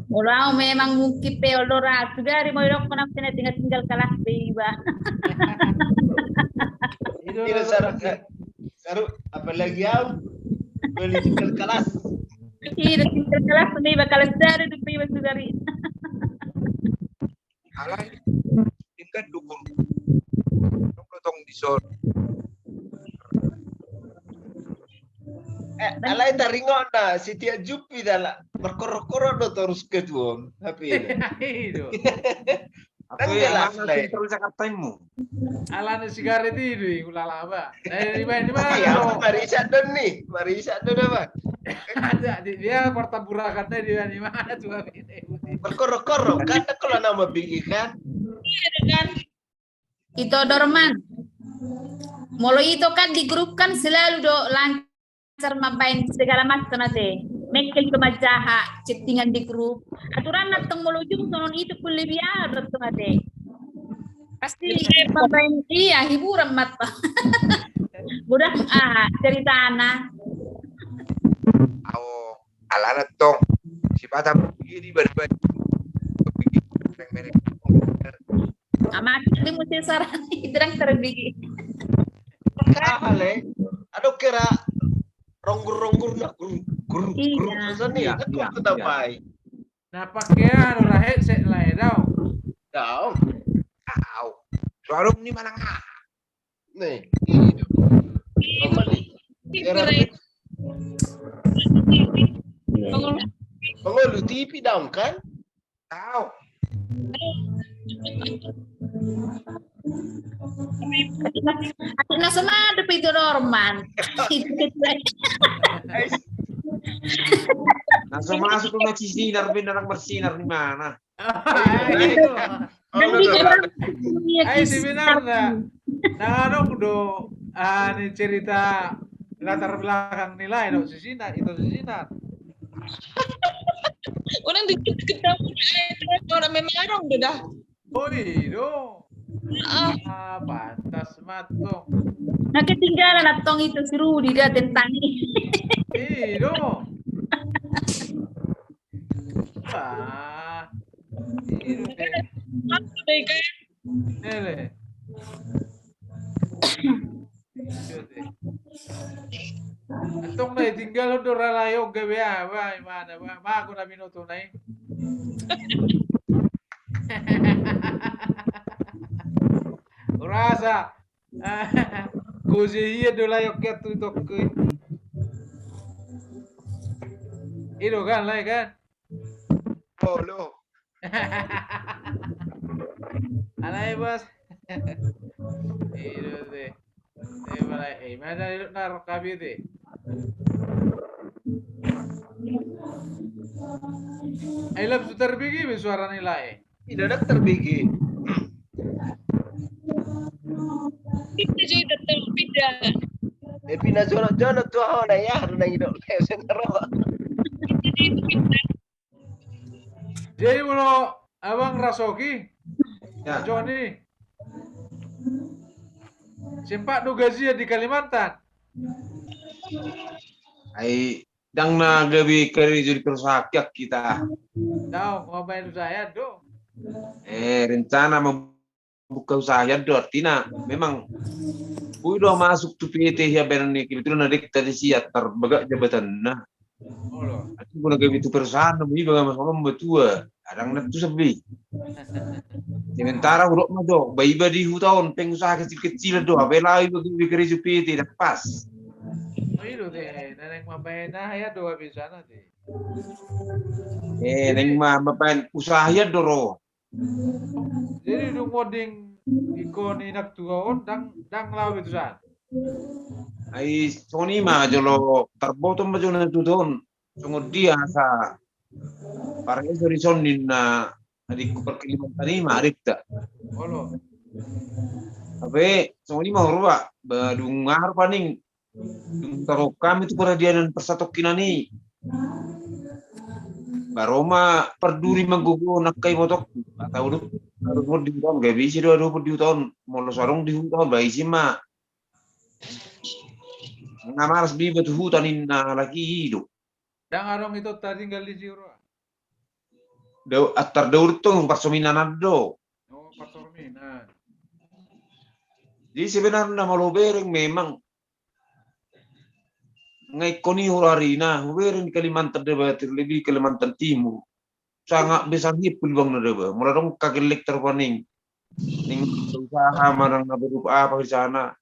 Molo au memang mungkin pe olo ra tu gari mau idok kena tinggal, tinggal kelas be iba. Itu saru, apalagi au beli tinggal kelas. Iya, tinggal kelas nih, bakal seru di prima sugari. Alai tingkat dukun. Dong tong di son. Eh, alai taringot na setiap jupi dala berkorok-korok do terus ketua. Tapi itu. Nang jelas, Lek. Sentral Jakarta i mu. Alana sigaret i do i, ulala ba. Eh, di mana, di mana? Iya, do? Marisa do ni, marisa do da ba. Ada di dia kota burakan tadi, di mana tu abi? Berkorok-korok kan, kalau nama bigi kan. Iya kan. Ito Dorman. Molo ito kan di grup kan selalu do lancar mambaen segala macam ate. Mekkel tu manjaha chattingan di grup. Aturan na tong molo ujung sonon ito pun lebih abot tong ate. Pasti mambaen iya hiburan mata. Budak ah ceritana. Au alana tong sipata pergi di bari-bari. Amat di musim sarani terang terbigi. Ahale, aduh kira ronggur-ronggur na guru guru guru sana nih, aku kita pai. Na pake anu ra headset lah ya dau. Dau. Au. Suarung ni mana nga? Nih, ini. Pengolu. Pengolu T V dong kan? Tahu. Atik na so madep itu Norman. Na so masuk tu na sisinar, pindah nang bersinar di mana? Ai sebenarna nang adong do, ah, ni cerita latar belakang ni lae do sisinar, ito sisinar. Unang di kita orang memang adong do dah. Oh, i do. Ah, pantas ma tong. Na ketinggalan attong itu si Rudi dah tentang ini. I do. Wah. I do. Ele. Antong na tinggal do ralai oga be ah, ba, imana, ba, mago na binoto na i. Urasa. Kusi iya do lai oke tu tokke. I do kan lai kan? Olo. Alai bos. I do te. Eh, mana, eh, mana duduk na rok kabi te. Ai lam sutar bigi be suara ni lae. Tidak ada terbigi. Kita jadi tetap pindah. Eh, pindah jonok-jonok tu aho na ya, harus nang idok. Jadi molo abang Rasoki, ya. Joni, sempat do gajian di Kalimantan? Ai, dang na gabe karejo di perusahaan kita. Dao, mau bayar usaha do. Eh, rencana mau buka usaha do, artina memang boi do masuk tu P T ia baenan ni, kebetulan adek tadi siat tarbagak jabatanna. Olo. Aku guna gabe tu perusahaan na iba gak masalah matua. Adang na tu sebi. Sementara hudok ma do, ba iba di huta on pengusaha kecil-kecilan do, ape laho iba gabe karejo P T, dang pas. Oh, i do te, na naeng mambaen aha ia do habis sana te. Eh, naeng ma mambaen usaha ia do ro. Jadi dung monding ingkon inang tua on dang, dang laho be tu san. Ai songon i ma jolo tarboto ma jolo na tutu on. Songon dia asa pareso di son ninna adikku parkeliman tani ma adikta. Olo. Ape songon i ma urba ba dung aha paning Dung tarok hami tu paradianan parsatongkinan i. Ba ro ma parduri manggogo nangka i motokku. Atau dung adong di huta on, gabe ise do adong di huta on. Molo so adong di huta on, ba ise ma. Nga malas be iba tu huta ninna halak i do. Dang adong ito tatinggal di si ro. Dau, antar daur tong parsominanan do. Oh, parsominan. Jadi sebenarna molo hubereng memang nga ingkon i hurarina, hubereng di Kalimantan Debatir, lebih Kalimantan Timur. Sanga be sangip pulbang na deba. Molo adong kagellek tarpaning. Ning usaha manang na berupa apa di sana.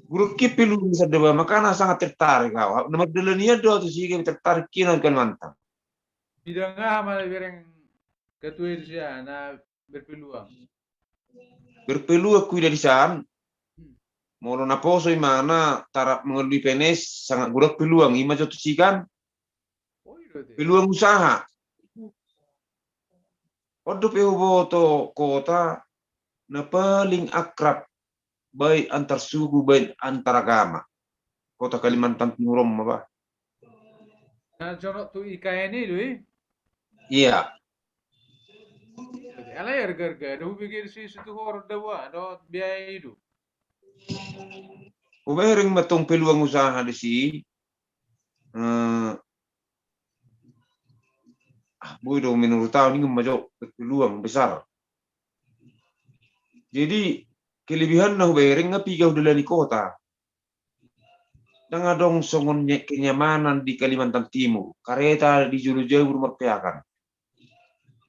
Guru kipi lu bisa deba, makana sangat tertarik au. Na mardalani an do tu si tertarik kina Kalimantan. Bidang aha ma na bereng ketua i di sia na berpeluang? Berpeluang huida di san. Molo naposo imana tarap mangalului P N S, sangat godang peluang, ima jo tusi kan? Peluang usaha. On dope huboto kota na paling akrab, baik antar suku, baik antar agama. Kota Kalimantan Timur on ma bah. Na jonok tu I K N i do i? Iya. Alai arga-arga do hubege disi Situmorang do bah, do biaya i do. Hubereng ma tong peluang usaha disi. Eh, ah, boi do menurut au ningon ma jo peluang besar. Jadi kelebihanna hubereng nga piga hudalani kota. Ndang adong songon kenyamanan di Kalimantan Timur. Kareta di jolo jabur marpeakan.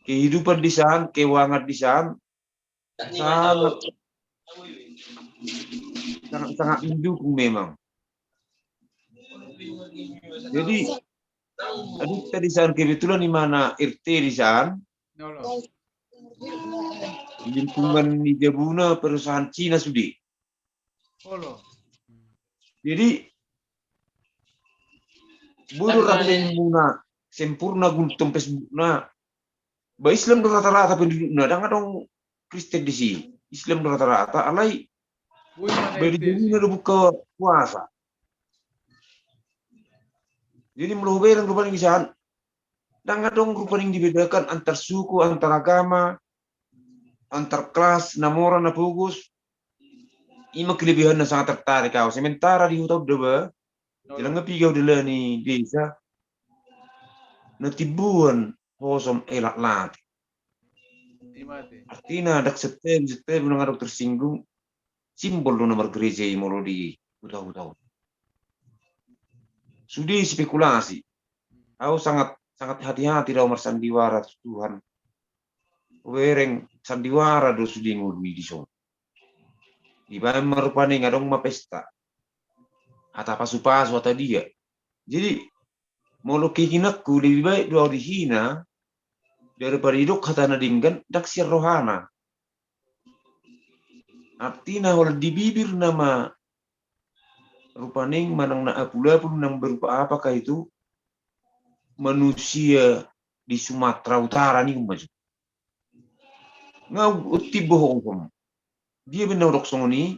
Kehidupan di san, keuangan di san sangat, sangat, sangat mendukung memang. Jadi adong ta di san kebetulan imana R T di san. Di lingkungan ni jabuna perusahaan Cina sude. Jadi boi do rap muna sempurna gultom Facebookna. Ba Islam do rata-rata pendudukna, ndang adong Kristen disi. Islam do rata-rata, alai ba di jabuna do buka puasa. Jadi molo hubereng rupani di san, ndang adong rupani dibedakan antar suku, antar agama, antar kelas, na mora, na pogos. Ima kelebihanna sangat tertarik au. Sementara di huta on do bah, jala nga piga hudalani desa na timboan hosom elak late. Artina ndang setiap, setiap ndang adong tersinggung. Simbol do na margereja i molo di huta-huta on. Sude spekulasi. Au sangat, sangat hati-hati do au marsandiwara tu Tuhan. Hubereng sandiwara do sude ngolu i di son. Dibaen ma rupani nga adong ma pesta. Hata pasu-pasu, hata dia. Jadi molo keyakinanku lebih baik do au dihina daripada didok hata na denggan ndang sian rohana. Artina holan di bibir nama rupaning manang na apul-apul nang berupa apakah itu manusia di Sumatera Utara ni umaju. Nga uti bohong. Dia benar dok songon i,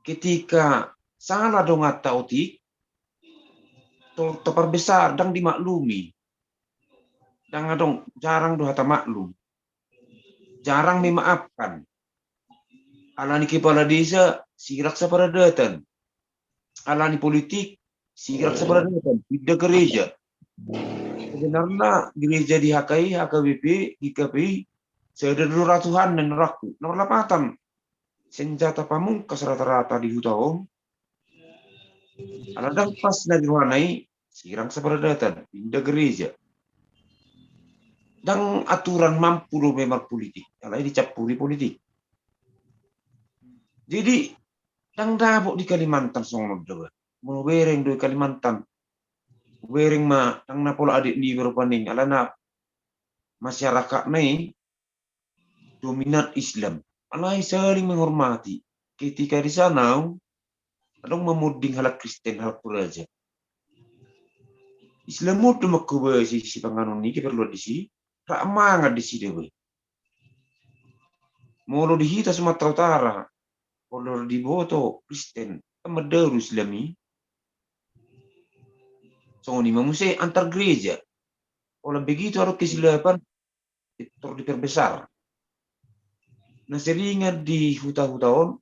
ketika salah donganta otik, to, to perbesar, ndang dimaklumi. Ndang adong, jarang do hata maklum. Jarang memaafkan. Alani kepala desa, sirang saparadatan. Alani politik, sirang saparadatan. Pinda gereja. Sebenarna gereja di H K I, H K B P, G K P I, sada do roha Tuhan na nurangku. Na marlapatan. Senjata pamungkas rata-rata di huta on. Ala ndang pas na di rohana i, sirang saparadatan, pinda gereja. Ndang aturan mampu do memang politik, alai dicampuri politik. Jadi ndang dapot di Kalimantan songon on do bah. Molo bereng do i Kalimantan, bereng ma ndang na pola adat ni berupaning, alana masyarakatna i dominan Islam. Alai saling menghormati. Ketika di sana au, adong mamonding halak Kristen, halak Toraja. Islam on do mangkobasi sipanganon ni keperluan disi, rap mangan disi do bah. Molo di hita Sumatera Utara, molo diboto Kristen, kan mandao do Islam i. Songon i ma muse antar gereja. Molo begitu adong kesilapan, tor diperbesar. Na seringan di huta-huta on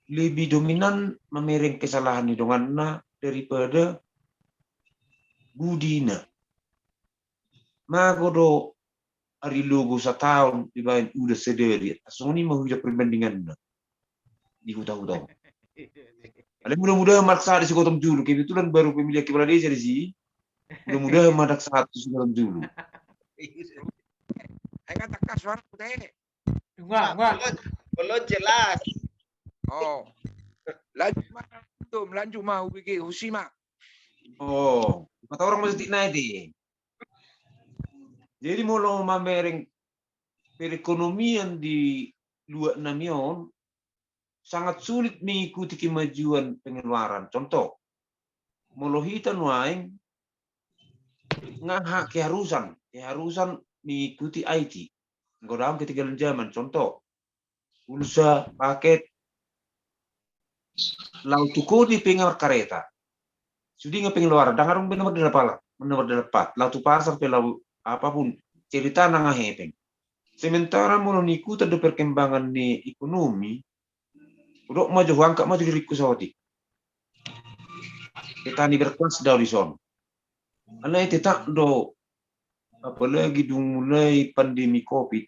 lebih dominan mamereng kesalahan ni donganna daripada budina. Mago do ari logo sataon dibaen udan sadari, songon i ma huida perbandinganna. Di huta-huta on. Alai mudah-mudahan ma ndang sahat disi Gotong Julu. Kebetulan baru pemilihan kepala desa disi. Mudah-mudahan ma ndang sahat disi Gotong Julu. Ai kan tangkas suara pute. Enggak, enggak. Belum, belum jelas. Oh. Lanjut ma, lanjut ma, hubege, husi ma. Oh, kata orang mesti naik di. Jadi molo mamereng perekonomian di luat nami on sangat sulit mengikuti kemajuan pengeluaran. Contoh, molo hita nuaeng ngaha keharusan, keharusan mengikuti I T. Anggo daong ketinggalan zaman, contoh, pulsa, paket, laho tu koni pe nga markareta. Sude nga pengeluaran, ndang adong be na mardalapalan, na mardalapat, laho tu pasar pe laho apapun, cerita na nga hepeng. Sementara molo niikutan do perkembangan ni ekonomi, hudok ma jo, huangkat ma jo diringku saotik. Petani berkelas do au dison. Alai tetap do, apalagi dung mulai pandemi covid,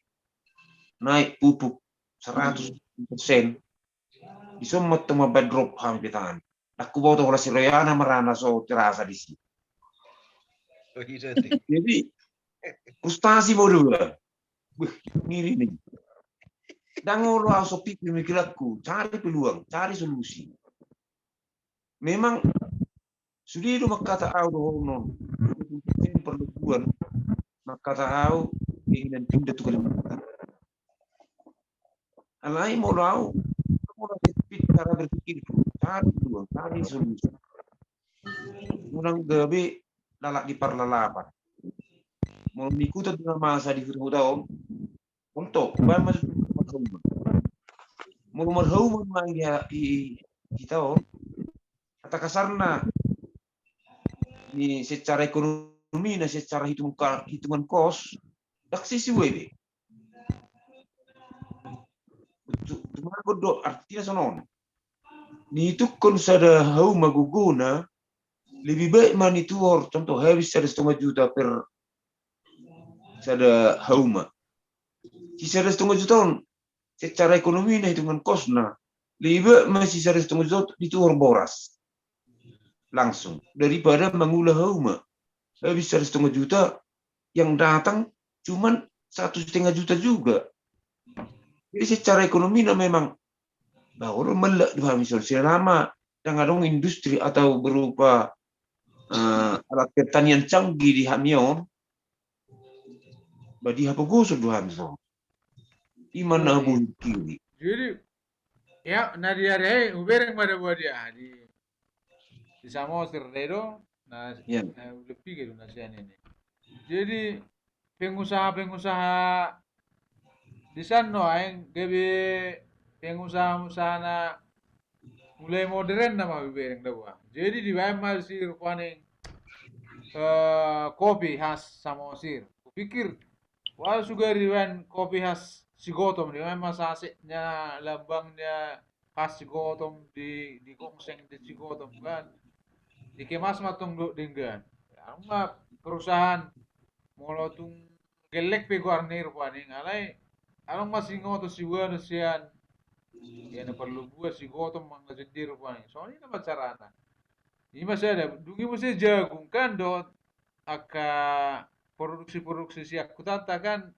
naik pupuk seratus persen. Dison ma tong mambaen drop hami petani. Ndang huboto holan si royana marana so terasa disi. Jadi, frustasi ma do. Beh, ngeri ni. Ndang olo au so pikir mikirku, cari peluang, cari solusi. Memang sude do mangkatai au dohonon, perlobuan, mangkatai au keinginan pindah tu Kalimantan. Alai molo au, molo sempit cara berpikirku, cari peluang, cari solusi. Unang gabe lalap di parlalapan. Molo niikutan tu na masa di huta-huta on, contoh, baen ma marhauma. Molo marhauma ma i, i, hita on, kata kasarna, ni secara ekonomi, na secara hitungan ka-, hitungan kos, ndang sisue be. Tu, tu mago do artina sonon. Niitungkon sada hauma gogona, lebih baik ma nituhor, contoh, habis sada setengah juta per sada hauma. Si sada setengah juta on, secara ekonomi na hitungan kosna, lebih baik ma si sada setengah juta on dituhor boras langsung daripada mangula hauma. Habis sada setengah juta, yang datang cuman satu setengah juta juga. Jadi secara ekonomi na memang, bah, orang melek do hami son selama ndang adong industri atau berupa, eh, alat pertanian canggih di hami on, bah, dihapogoson do hami son. I ma na huboto kiri. Jadi, ya, na di ari, eh, hubereng ma da buat dia di, di Samosir do, na, ya, na udah pikir na sian ini. Jadi, pengusaha-pengusaha di san nuaeng gabe pengusaha-pengusaha na mulai modern na ma hubereng da buat. Jadi dibaen ma si rupani, eh, kopi khas Samosir. Hupikir, wah, suga dibaen kopi khas Sigotop, dibaen ma sasekna lambangna khas Sigotop di, di gongseng di Sigotop kan. Dikemas ma tong do denggan. Adong ma perusahaan molo tung gellek pe goarna i rupani, alai adong ma singkoto siboan sian, ya, na perlobuan Sigotop manang na sendiri rupani. Songon i nama carana. I ma sada, dung i muse jagung kan dohot angka produksi-produksi sian hutanta kan,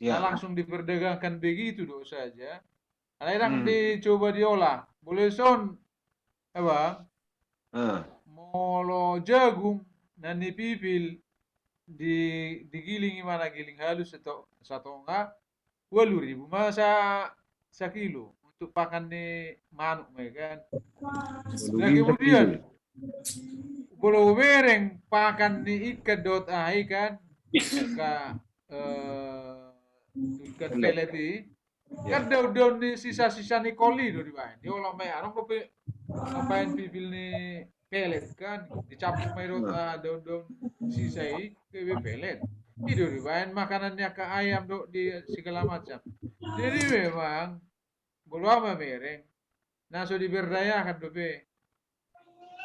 ya, na langsung diperdagangkan begitu do saja. Alai ndang, hmm, dicoba diolah. Bole son, eh, Bang? Ah. Molo jagung na nipipil di, digiling i ma na giling halus sato-, satonga, ualu ribu ma sa-, sakilo untuk pakan ni manuk ma i kan. Ualu ribu. Nah, kemudian, sakilo. Molo hubereng pakan ni ikan dohot aha i kan, angka, eh, ikan pelet i, ya, kan daun-daun ni sisa-sisa ni kol i do dibaen. Diolah ma i, adong dope baen pipil ni pelet kan, dicampur ma i dohot, ah, daun-daun sisa i, gabe pelet. I do dibaen makanan ni angka ayam dohot di segala macam. Jadi memang, molo au mamereng, na so diberdayakan dope.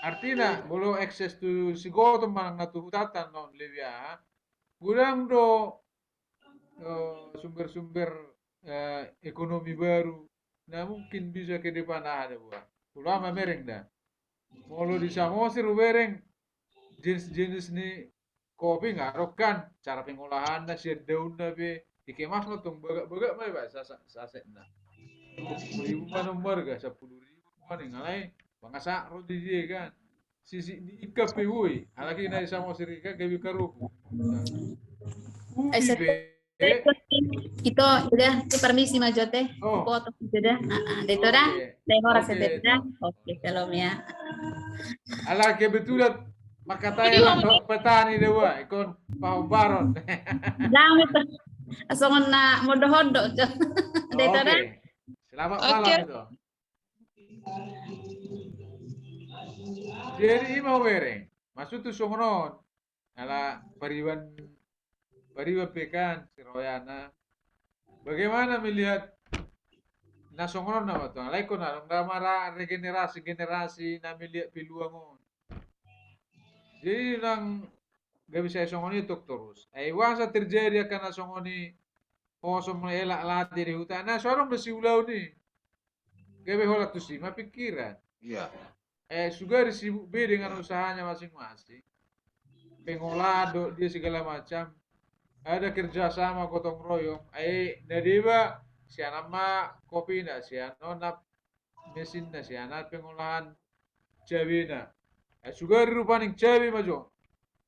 Artina, molo akses tu Sigotop manang na tu hutanta non lebih aha, godang do, eh, sumber-sumber, eh, ekonomi baru na mungkin bisa ke depan aha da buat. Molo au mamereng da. Molo di Samosir hubereng jenis-jenis ni kopi nga adong kan, cara pengolahanna, sian daunna pe, dikemas ma tong bagak-bagak ma i ba, sa-, sa-, sasekna. Sampulu ribu ma na umharga, sampulu ribu ma na, alai mangasak ro di dia kan. Sisik ni ikan pe boi, halak i na di Samosir i kan gabe karopu. Ubi pe, Ito, ito, permisi ma jo te. Oh. Potong jo da. Heeh, da ito da. Oke. Oke, shalom ya. Ala kebetulan makatai lah petani dewa ikon pahombaron. Dame tu. Asongon na modo hondo jo. Da ito da. Selamat malam ito. Jadi ima hubereng. Maksud tu songon on. Ala pariban, pariban pe kan, si royana. Bagaimana melihat na songon on nama tu? Alai kona dong nama regenerasi-generasi na melihat peluang on. Jadi nang gabe sai songon i tok torus. Ai uasa terjadi angka na songon i, hosom elak lati di huta. Na so adong do siulaon i. Gabe holan tusi ma pikiran. Iya. Eh, sugari sibuk be dengan usahanya masing-masing. Pengolahan do dia segala macam. Ada kerjasama gotong royong. Ai na deba sian on ma kopina, sian on na mesinna, sian on pengolahan cabena. Eh, sugari rupani cabe ma jo.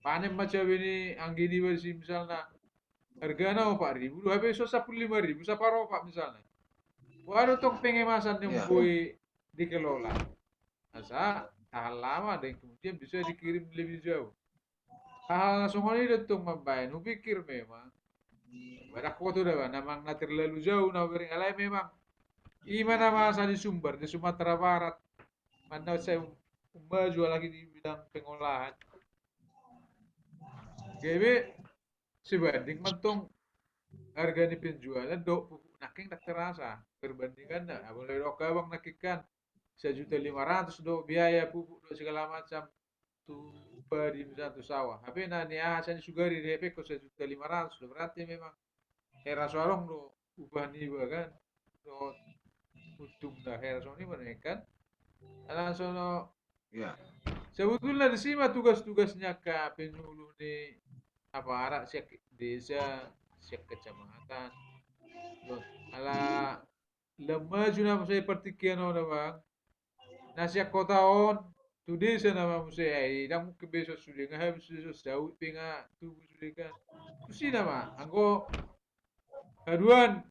Panen ma cabe ni anggi niba disi misalna. Hargana opat ribu do, hape so sampulu lima ribu saparopak misalna. Wah, adong tong pengemasan ni boi dikelola. Asa tahan lama dan kemudian bisa dikirim lebih jauh. Hal-hal na songon i do tong mambaen, hupikir memang. Pada koto da ba, namang na terlalu jauh na hubereng, alai memang. Ima na masa di Sumbar, di Sumatera Barat. Mana sai ummaju lagi di bidang pengolahan. Gabe sebanding mantong harga ni penjualan do pupuk nangkin tak terasa perbandinganna. Apalagi do abang nangkin kan sejuta lima ratus do biaya pupuk do segala macam tu padi misalna tu sawah. Hape na ni aha sai sugari di hape ko sejuta lima ratus do berarti memang hera so adong do upah niba kan. Do untung da hera so niba kan. Langsung do. Iya. Sebetulnya di sima tugas-tugasnya ka penyuluh ni aparat sian desa, sian kecamatan. Loh, ala lam maju nama sai partingkian on abang. Na sian kota on tu desa nama muse ai dang mungkin be so sude nga habis sude so saut pe nga tubu sude kan. Tusi nama anggo haduan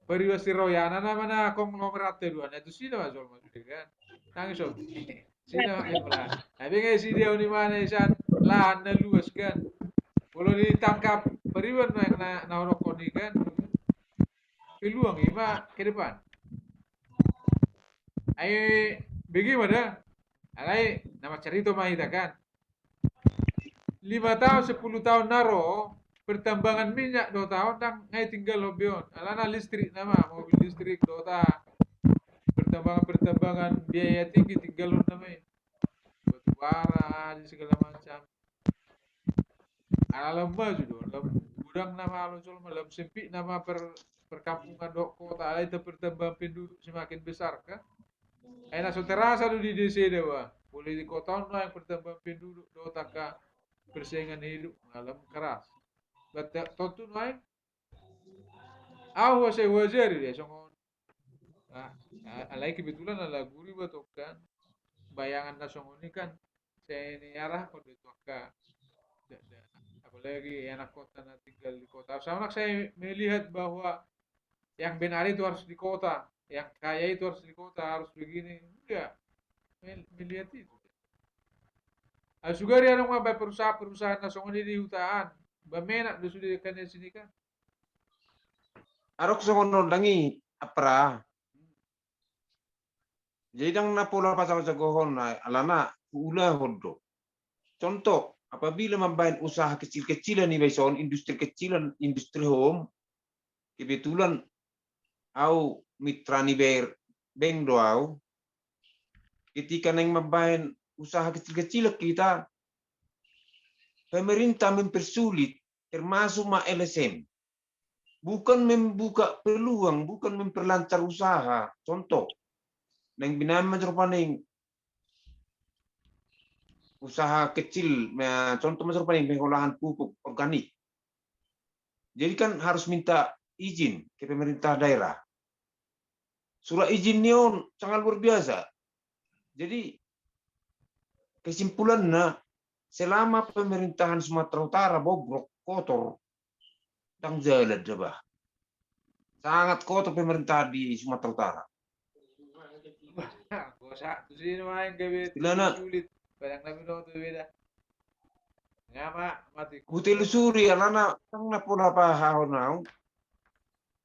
pariban si royana nama na konglomerat haduan na tusi nama jolma sude kan. Nangis on. Sina ma memang. Tapi ngai si dia uni mana isan lahan na luas kan. Kalau ditangkap pariban na na hodokkon i kan. Peluang ima ke depan. Ai bege ma da. Alai nama cerita ma hita kan. Lima tahun sepuluh tahun na ro pertambangan minyak do tahun dang ngai tinggal hobi on alana listrik nama mobil listrik do ta pertambangan pertambangan biaya tinggi tinggal on nama i batu bara di segala macam. Ala lam maju do lam gudang nama alo jolma lam sempit nama per perkampungan do kota alai ta pertambangan penduduk semakin besar kan. Ai na so terasa do di desa da ba. Boleh di kota on nuaeng pertambangan penduduk do taka persaingan hidup malam keras. Bata tontu nuaeng. Au huasai huajari dia songon. Alai kebetulan ala guru iba tong kan. Bayangan na songon i kan. Saya ini arah kode tu angka. Apalagi anak kota na tinggal di kota. Sama saya melihat bahwa yang benar itu harus di kota, yang kaya itu harus di kota, harus begini. Enggak. Melihat itu. Sugari adong ma baen perusahaan-perusahaan na songon i di hutaan. Ba menak do sude kan di sini kan. Adong songon on dang i apra. Jadi dang na pola pasago-sagohon alana huulahon do. Contoh, apabila mambaen usaha kecil-kecilan iba ison, industri kecilan, industri home, kebetulan au mitra ni ber bank do au. Ketika naeng mambaen usaha kecil-kecilan kita, pemerintah mempersulit, termasuk ma L S M. Bukan membuka peluang, bukan memperlancar usaha. Contoh, naeng binaen ma jor paning usaha kecil, contoh ma jor paning pengolahan pupuk organik. Jadi kan harus minta izin ke pemerintah daerah. Surat izin ni on sangat luar biasa. Jadi kesimpulanna, selama pemerintahan Sumatera Utara bobrok, kotor, Ndang jalan daba. Sangat kotor pemerintahan di Sumatera Utara. Bosa tu sini main gabe istilahna sulit. Barang na binoto beda. Ngama mati. Hutelusuri alana ndang na pola pahahon au.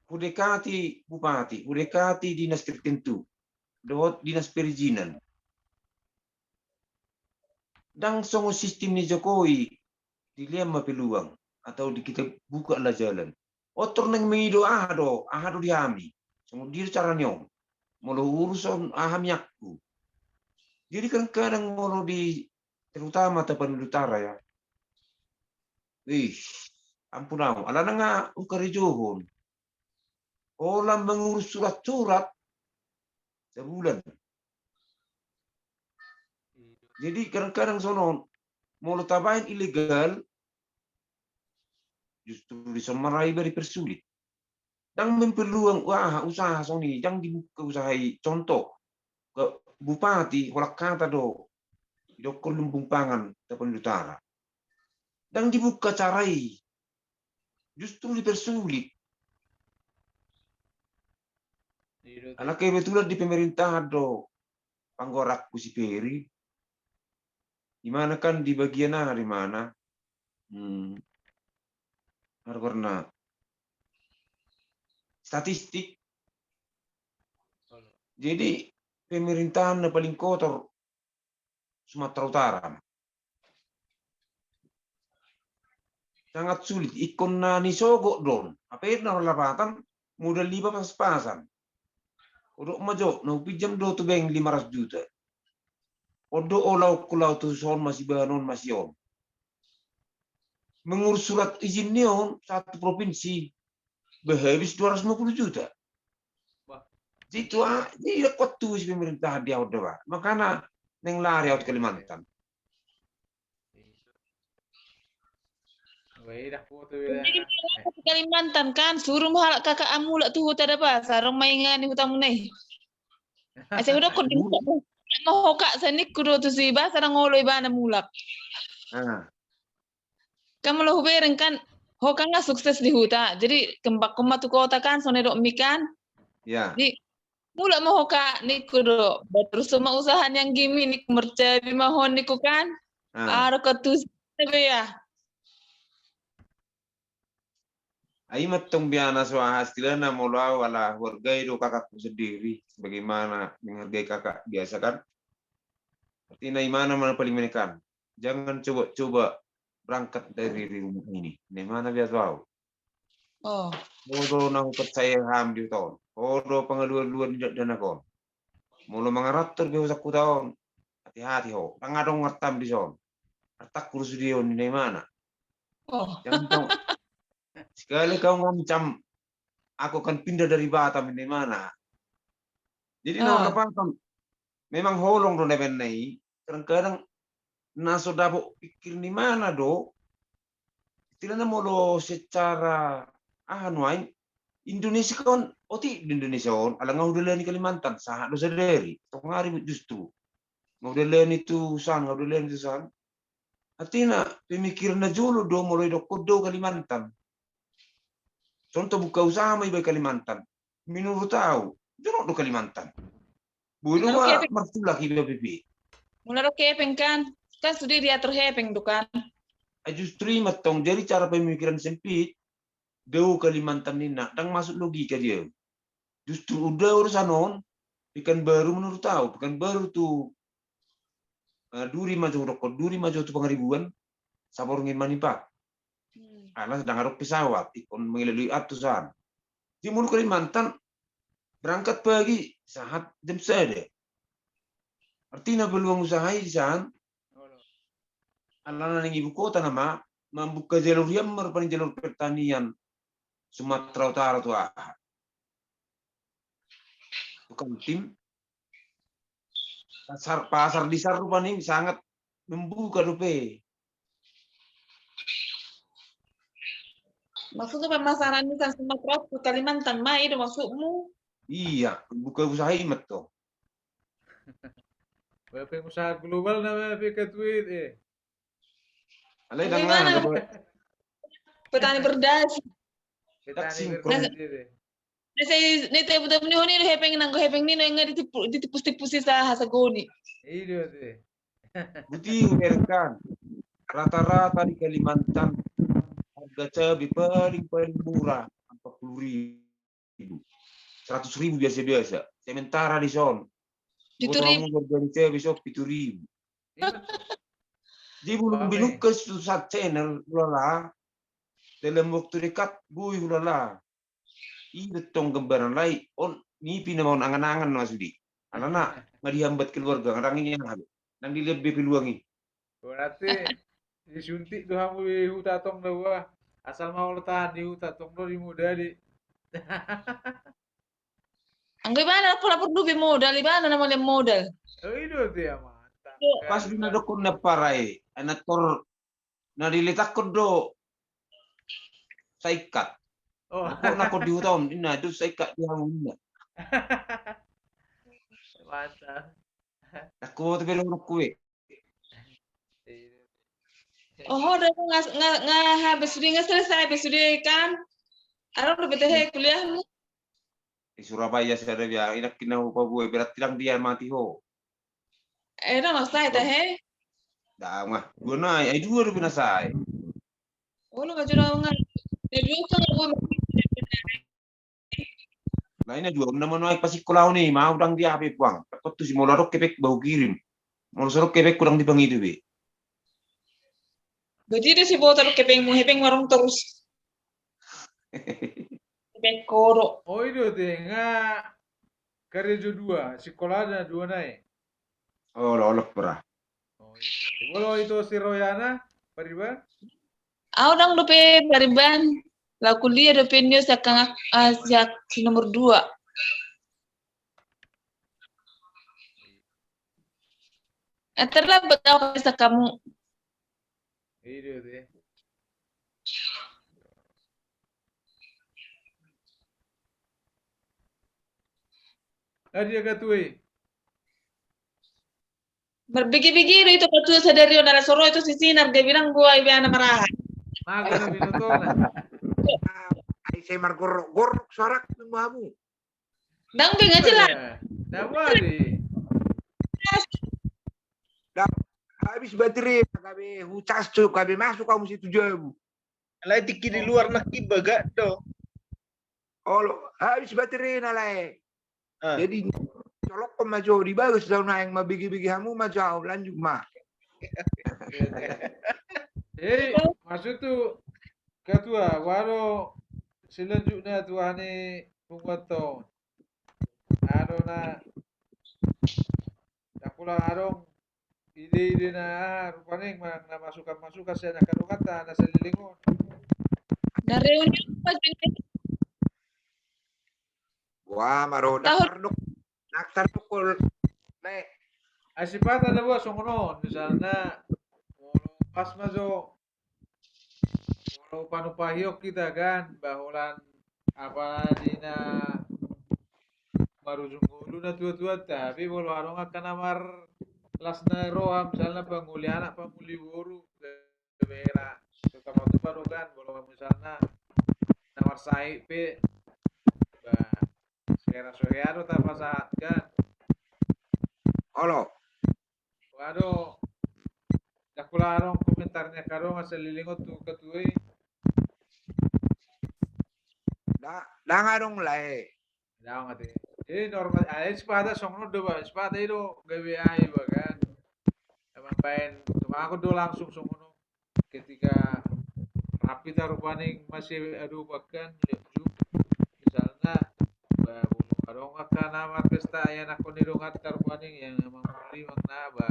Hudekati bupati, hudekati dinas tertentu dohot dinas perizinan. Ndang songon sistem ni Jokowi, dilean ma peluang atau di kita buka lah jalan. Otor nang mengido aha do, aha do di hami. Songon dia do cara ni on. Molo uruson aha miakku. Jadi kadang-kadang molo di terutama Tapanuli Utara ya. Wih, ampun au. Alana nga hukarejohon. Holan mengurus surat-surat sebulan. Jadi kadang-kadang sonon molo tabaen ilegal justru dison marai ba dipersulit. Ndang mempeluang aha usaha soni, ndang dibuka usaha i. Contoh, ke bupati holan hata do didokkon lumbung pangan Tapanuli Utara. Ndang dibuka cara i. Justru dipersulit. Alana kebetulan di pemerintahan do panggoaranku si Peri. Di mana kan di bagian aha di mana? Hmm. Pernah statistik. Jadi pemerintahan na paling kotor Sumatera Utara. Sangat sulit, ingkon na nisogot do on. Apa na lapatan modal liba pas-pasan. Odok majo, na hupinjam do tu bank lima ratus juta. Odo olau kulau tu son masih bahan on masih on. Mengurus surat izin ni on satu provinsi bah habis dua ratus lima puluh juta. Wah. Jadi tu jadi kuat tu si pemerintahan di au do ba. Makana neng lari au tu Kalimantan. Kalimantan kan, suru ma halak kakak am mulak tu huta daba, sarong ma ingan ni huta munai. Asa udah kau di huta. Mau hoka sanikku do tu si ba, sarang olo ibana mulak. Kan molo hubereng kan, hoka nga sukses di huta. Jadi kembang ma tu kota kan, sone dok mi kan. Ya. Di mulak ma hoka nikku do, batur suma usaha ni anggimi nikku, mercabi ma hon nikku kan. Aro ko tu be ya. Ai mattong biana so aha istilahna molo au ala huargai do kakakku sendiri sebagaimana menghargai kakak biasa kan. Artinya imana mana paling menekan. Jangan coba-coba berangkat dari rumah ini. Nemana biasa au. Oh. Ho do na hupercaya ham di huta on. Ho do pangalualuan ni dakdanak on. Molo mangarantor be ho sahuta on. Hati-hati ho. Ndang adong artam di son. Artak kurus di on ni mana. Oh. Jangan kau. Sekali kau ngancam aku akan pindah dari Batam ini mana. Jadi na Batam memang holong do na bennai. Kadang-kadang na so dapot pikir ni mana do, istilahna molo secara aha nuaeng Indonesia kan otik di Indonesia on, ala nga hudalani Kalimantan, sahat do sadari, tong ari justru. Nga hudalani tu san, nga hudalani tu san. Artina pemikiran na jolo do molo idokkon do Kalimantan. Contoh buka usaha ma iba i Kalimantan. Menurut au, jonok do Kalimantan. Boi do ma martulak iba P P. Mula do hepeng kan, kan sudah diatur hepeng do kan. Justru i mattong jadi cara pemikiran sempit, dao Kalimantan ninna, ndang masuk logika dia. Justru udah urusan on, Pekanbaru menurut au, Pekanbaru tu Duri ma jo dokkon, Duri ma jo tu Pangaribuan, saborngin manipat. Ala ndang adong pesawat, ingkon mangilalui atusan. Di mulu Kalimantan, berangkat pagi, sahat jam sada. Artina peluang usaha i di san, alana ning ibu kota nama, membuka jalur yang merupakan jalur pertanian Sumatera Utara tu aha. Tukang tim, pasar, pasar di san rupani sangat membuka dope. Maksudmu pemasaran di san Sumatera tu Kalimantan ma i do maksudmu? Iya, buka usaha i ma to. Wah, pengusaha global nama P K Tweet eh. Alai dengan petani berdasi. Tarsingkron. Na sai na ite buta muni honi do hepeng, nanggo hepeng ni do nga ditipu-, ditipus-tipusi sa hasagoni. Ido te. Buti uberkan. Rata-rata di Kalimantan harga cabe paling-paling murah empat puluh ribu. Seratus ribu biasa-biasa. Sementara di son. Pitu ribu. Harga cabe son pitu ribu. Jadi belum binuka susah channel ulala. Dalam waktu dekat gue ulala. Ido tong gambaran lai on nipi nama on angan-angan nama sudi. Alana nga dihambat keluarga ngarang ini yang habis. Nang di lebih peluang ini. Berarti disuntik do hamu di huta tong do gua. Asal mau tahan di huta tong do di modali. Anggo ibana lapor-lapor dope modal, ibana nama lem modal. Oh, ido dia mantap. Pas di na dokon na parai, anak tor na diletakkon do saikat. Oh. Kok nakon di huta on, ina do saikat di hamu ina. Mantap. Aku tu belum aku eh. Oho, dah nga nga nga habis sudah nga selesai habis sudah kan. Arang udah bete kuliahmu. Di Surabaya sada biar inak kina upa bue berarti lang dia mati ho. Eh, dah masa itu he. Dah mah, gua naik, ai dua rupiah nasai. Oh, lu kacau dong ngai. Dia dua kan gua. Nah, ini dua nama naik pas sekolah ni, mau dang dia H P puang. Takut tu si molo adong kepeng bau kirim. Molo sorok kepeng kurang dipangido be. Berarti dia si bota do kepengmu, hepeng warung terus. Kepeng koro. Oh, ido te nga karejo dua, sekolah ada dua nai. Oh, lolok pura. Oh, iya. Molo ito si Royana, Pariban? Au dang dope Pariban. Lau kuliah dope nio siak kangak, ah, siak si nomor dua. Eh, terlambat au kali siak kamu. Ido te. Adi aga tuai. Marbege-bege do ito patua sadari on ala soro ito sisinar gabe nang gua iba na maraha. Mago na binotona. Ai sai margorok-gorok soarak nang hamu. Dang be nga jelas. Dang wali. Dang habis baterai gabe hucas tu gabe masuk kamu situ jabu. Alai tingki di luar nangkin bagak do. Olo, habis baterena lae. Jadi colokkon ma jo di bagas daun aeng ma bege-bege hamu ma jo au lanjut ma. Jadi maksud tu ketua waro selanjutnya tuani punguan to. Anu na Dakula adong ide-ide na aha rupani manang na masukan-masukan sian angka donganta na saleleng on. Na reuni on. Wah, maro daftar dok. Daftar dok kol. Ai sipata da buat songon on misalna pas ma jo Molo panumpahion hita kan, ba holan apalagi na marujung ngolu na tua-tua, tapi molo adong angka na marlas na roha, misalna pangoli anak, pangoli boru, gabe ra so tapatupa do kan, molo misalna na marsahit pe, ba, sera so hea do tapasahat kan. Olo. Waduh. Dakula adong komentarna, adong asa lilingot tu ketua i. Dang adong lae. Dang ate. Eh, normal. Ah, sipata songon do ba, sipata i do gabe ai ba kan. Emang baen, cuma aku do langsung songon. Ketika rap hita rupani masih adopan kan, lihat ju. Misalna, ba, adong angka na marpesta, ianakhon ni donganta rupani, yang emang muli mang na, ba,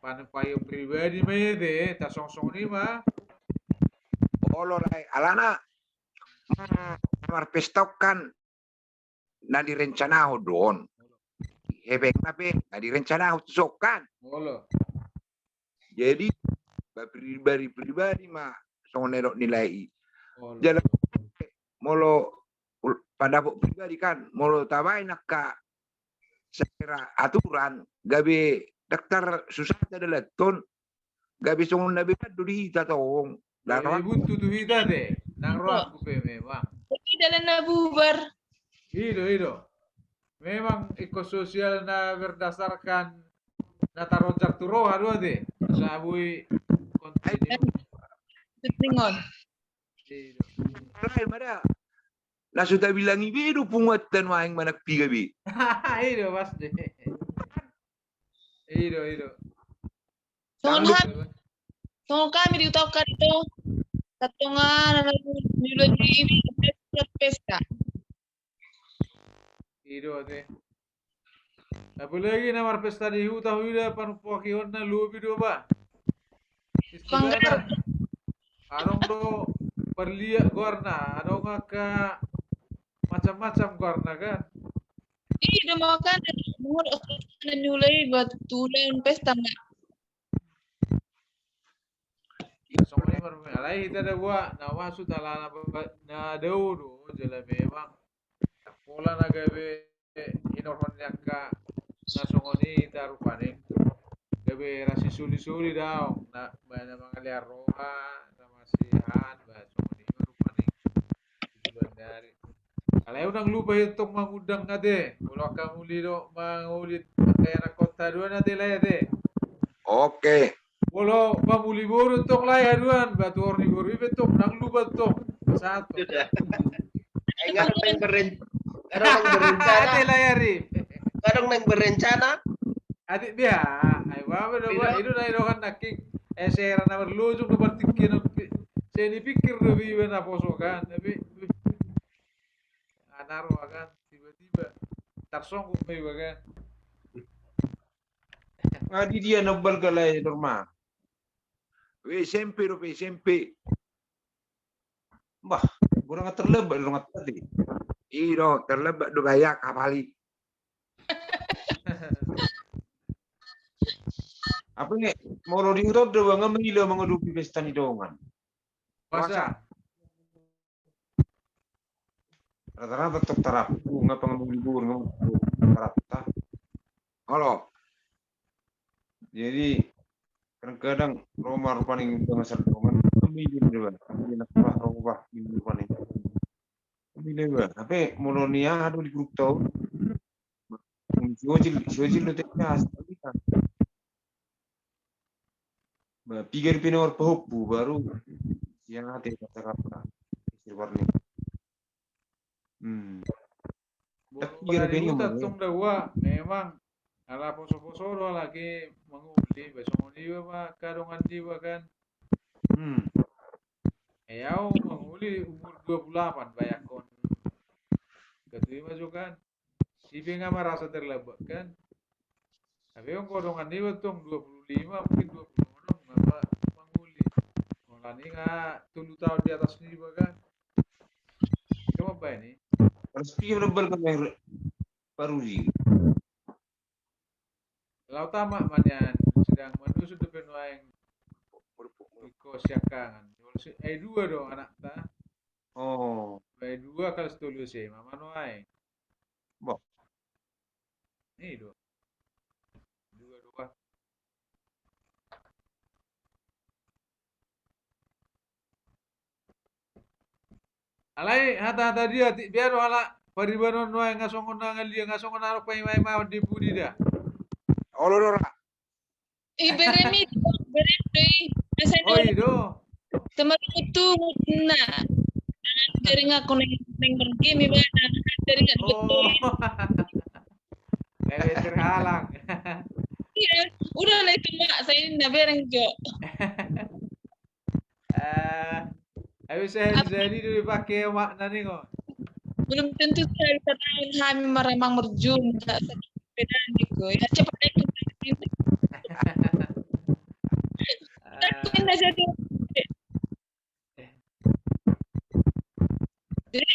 panumpahion pribadi ma i te, tasongsong i ma. Olo lae, alana, marpesta kan, na direncanahon do on. Hepengna pe na direncanahon tu son kan. Jadi ba pribadi-pribadi ma songon elok nilai i. Jala molo pandapot pribadi kan, molo tabaen angka secara aturan gabe daftar susah ta dalanton. Gabe songon na beban do di hita tong. Gabe buntu tu hita te, nang rohangku pe memang. dalan na bubar. I do, i do. Memang ingkon sosial na berdasarkan na taronjar tu roha do ate. Asa boi kontinu. Ringon. I do. Alai ma da. Na so tabilangi be do punguanta nuaeng manang piga be. I do pasti. I do, i do. Songon hami, songon hami di huta on kan ito. Satonga na niula di pesta. I do ate. Apalagi na marpesta di huta, huida panumpahionna lobi do ba. Istilahna adong do parliat goarna, adong angka macam-macam goarna kan. I do makana molo na niula i ba tu ulaon pesta ma. Songon i marmai alai hita da boha na maksud alana na dao do jala memang pola na gabe hinorhon ni angka na songon i hita rupani. Gabe ra sisuli-suli daong na baen na mangalean roha na masihan ba songon i ma rupani. Alai unang lupa i tong mangundang ate. Molo angka muli do mangoli angka anak kota dua ate lai ate. Oke. Molo pamuli boru tong lai haduan ba tu horni boru i be tong unang lupa tong. Satu. Enggak ada yang beren-, enggak ada yang berencana. Ate lai ari. Enggak ada yang berencana. Ate biha. Ai ba do ba ido na ido kan naking. Eh sera na berlujung do berpikir. Saya dipikir do biha na poso kan tapi. Anaro kan tiba-tiba tarsongkop ma iba kan. Adi dia na balga lai normal. P S M P do P S M P. Bah, kurang terlambat do ngat tadi. I do terlambat do bayak apali. Apa ne molo di huta do bang mila mangadopi pesta ni dongan. Puasa. Rata-rata tong tarap, nga pangamuli bor nga tarap ta. Halo. Jadi kadang-kadang roma rupani dengan sardongan kami di mana kami nak bah roma bah di mana rupani. Kami lewa, tapi molo ni aha do di grup tau. Siojil, siojil do teknya astaga. Ba piga rupiah nomor pahompu baru sian ate kata-kata. Sirbar ni. Hmm. Tapi piga rupiah nomor. Tong da gua memang ala poso-poso do lagi manguli ba songon iba ba kadongan jiwa kan. Hmm. Eh au manguli umur dua puluh delapan bayak kon. Ketua ima jo kan. Sipe nga marasa terlambat kan. Tapi anggo dongan niba tong dua puluh lima mungkin dua puluh enam nga manguli. Mulani nga tolu tahun di atas niba kan. Coba bae ni. Harus piga lebar kan yang baru di. Lau tamat ma nian sedang manusuk dope nuaeng. Iko siakangan. Ai dua do anakta. Oh. Ai dua kelas tolu S M A ma nuaeng. Boh. Ini dua. Dua dua. Alai hata-hata dia ti biar wala paribanon nuaeng nga songon na ngalia nga songon na rok paima-ima di pudi da. Olo dora. Iberemi, iberemi. Oh, i do. Teman itu na. Jadi nga konek neng bergame ba. Jadi nga betul. Kayak terhalang. Iya, udah lah itu mak saya ini na bereng jo. Eh, habis saya jadi dulu pakai makna nih kok. Belum tentu saya bisa tahu kami meramang merjun tak sepeda gitu ya cepat itu. Aku ini jadi. Jadi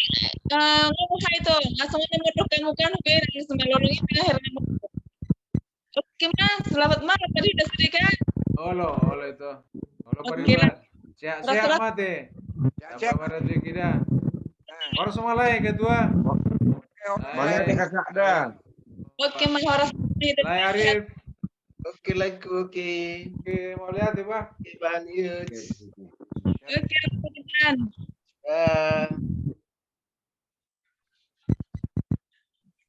eh, ngomong hai to, langsung aja mau kamu kan gue dari semalorong ini akhirnya. Oke mas, selamat malam tadi udah sedih kan? Olo, olo itu. Olo pariban. Sehat-sehat mate. Sehat-sehat. Tambah rezeki dah. Horas ma lae ketua. Oke, horas ma lae. Oke, ma horas. Lae Arif. Oke, lae ku, oke. Oke, mauliate bah. Oke, bah Yud. Oke, Arif. Ah.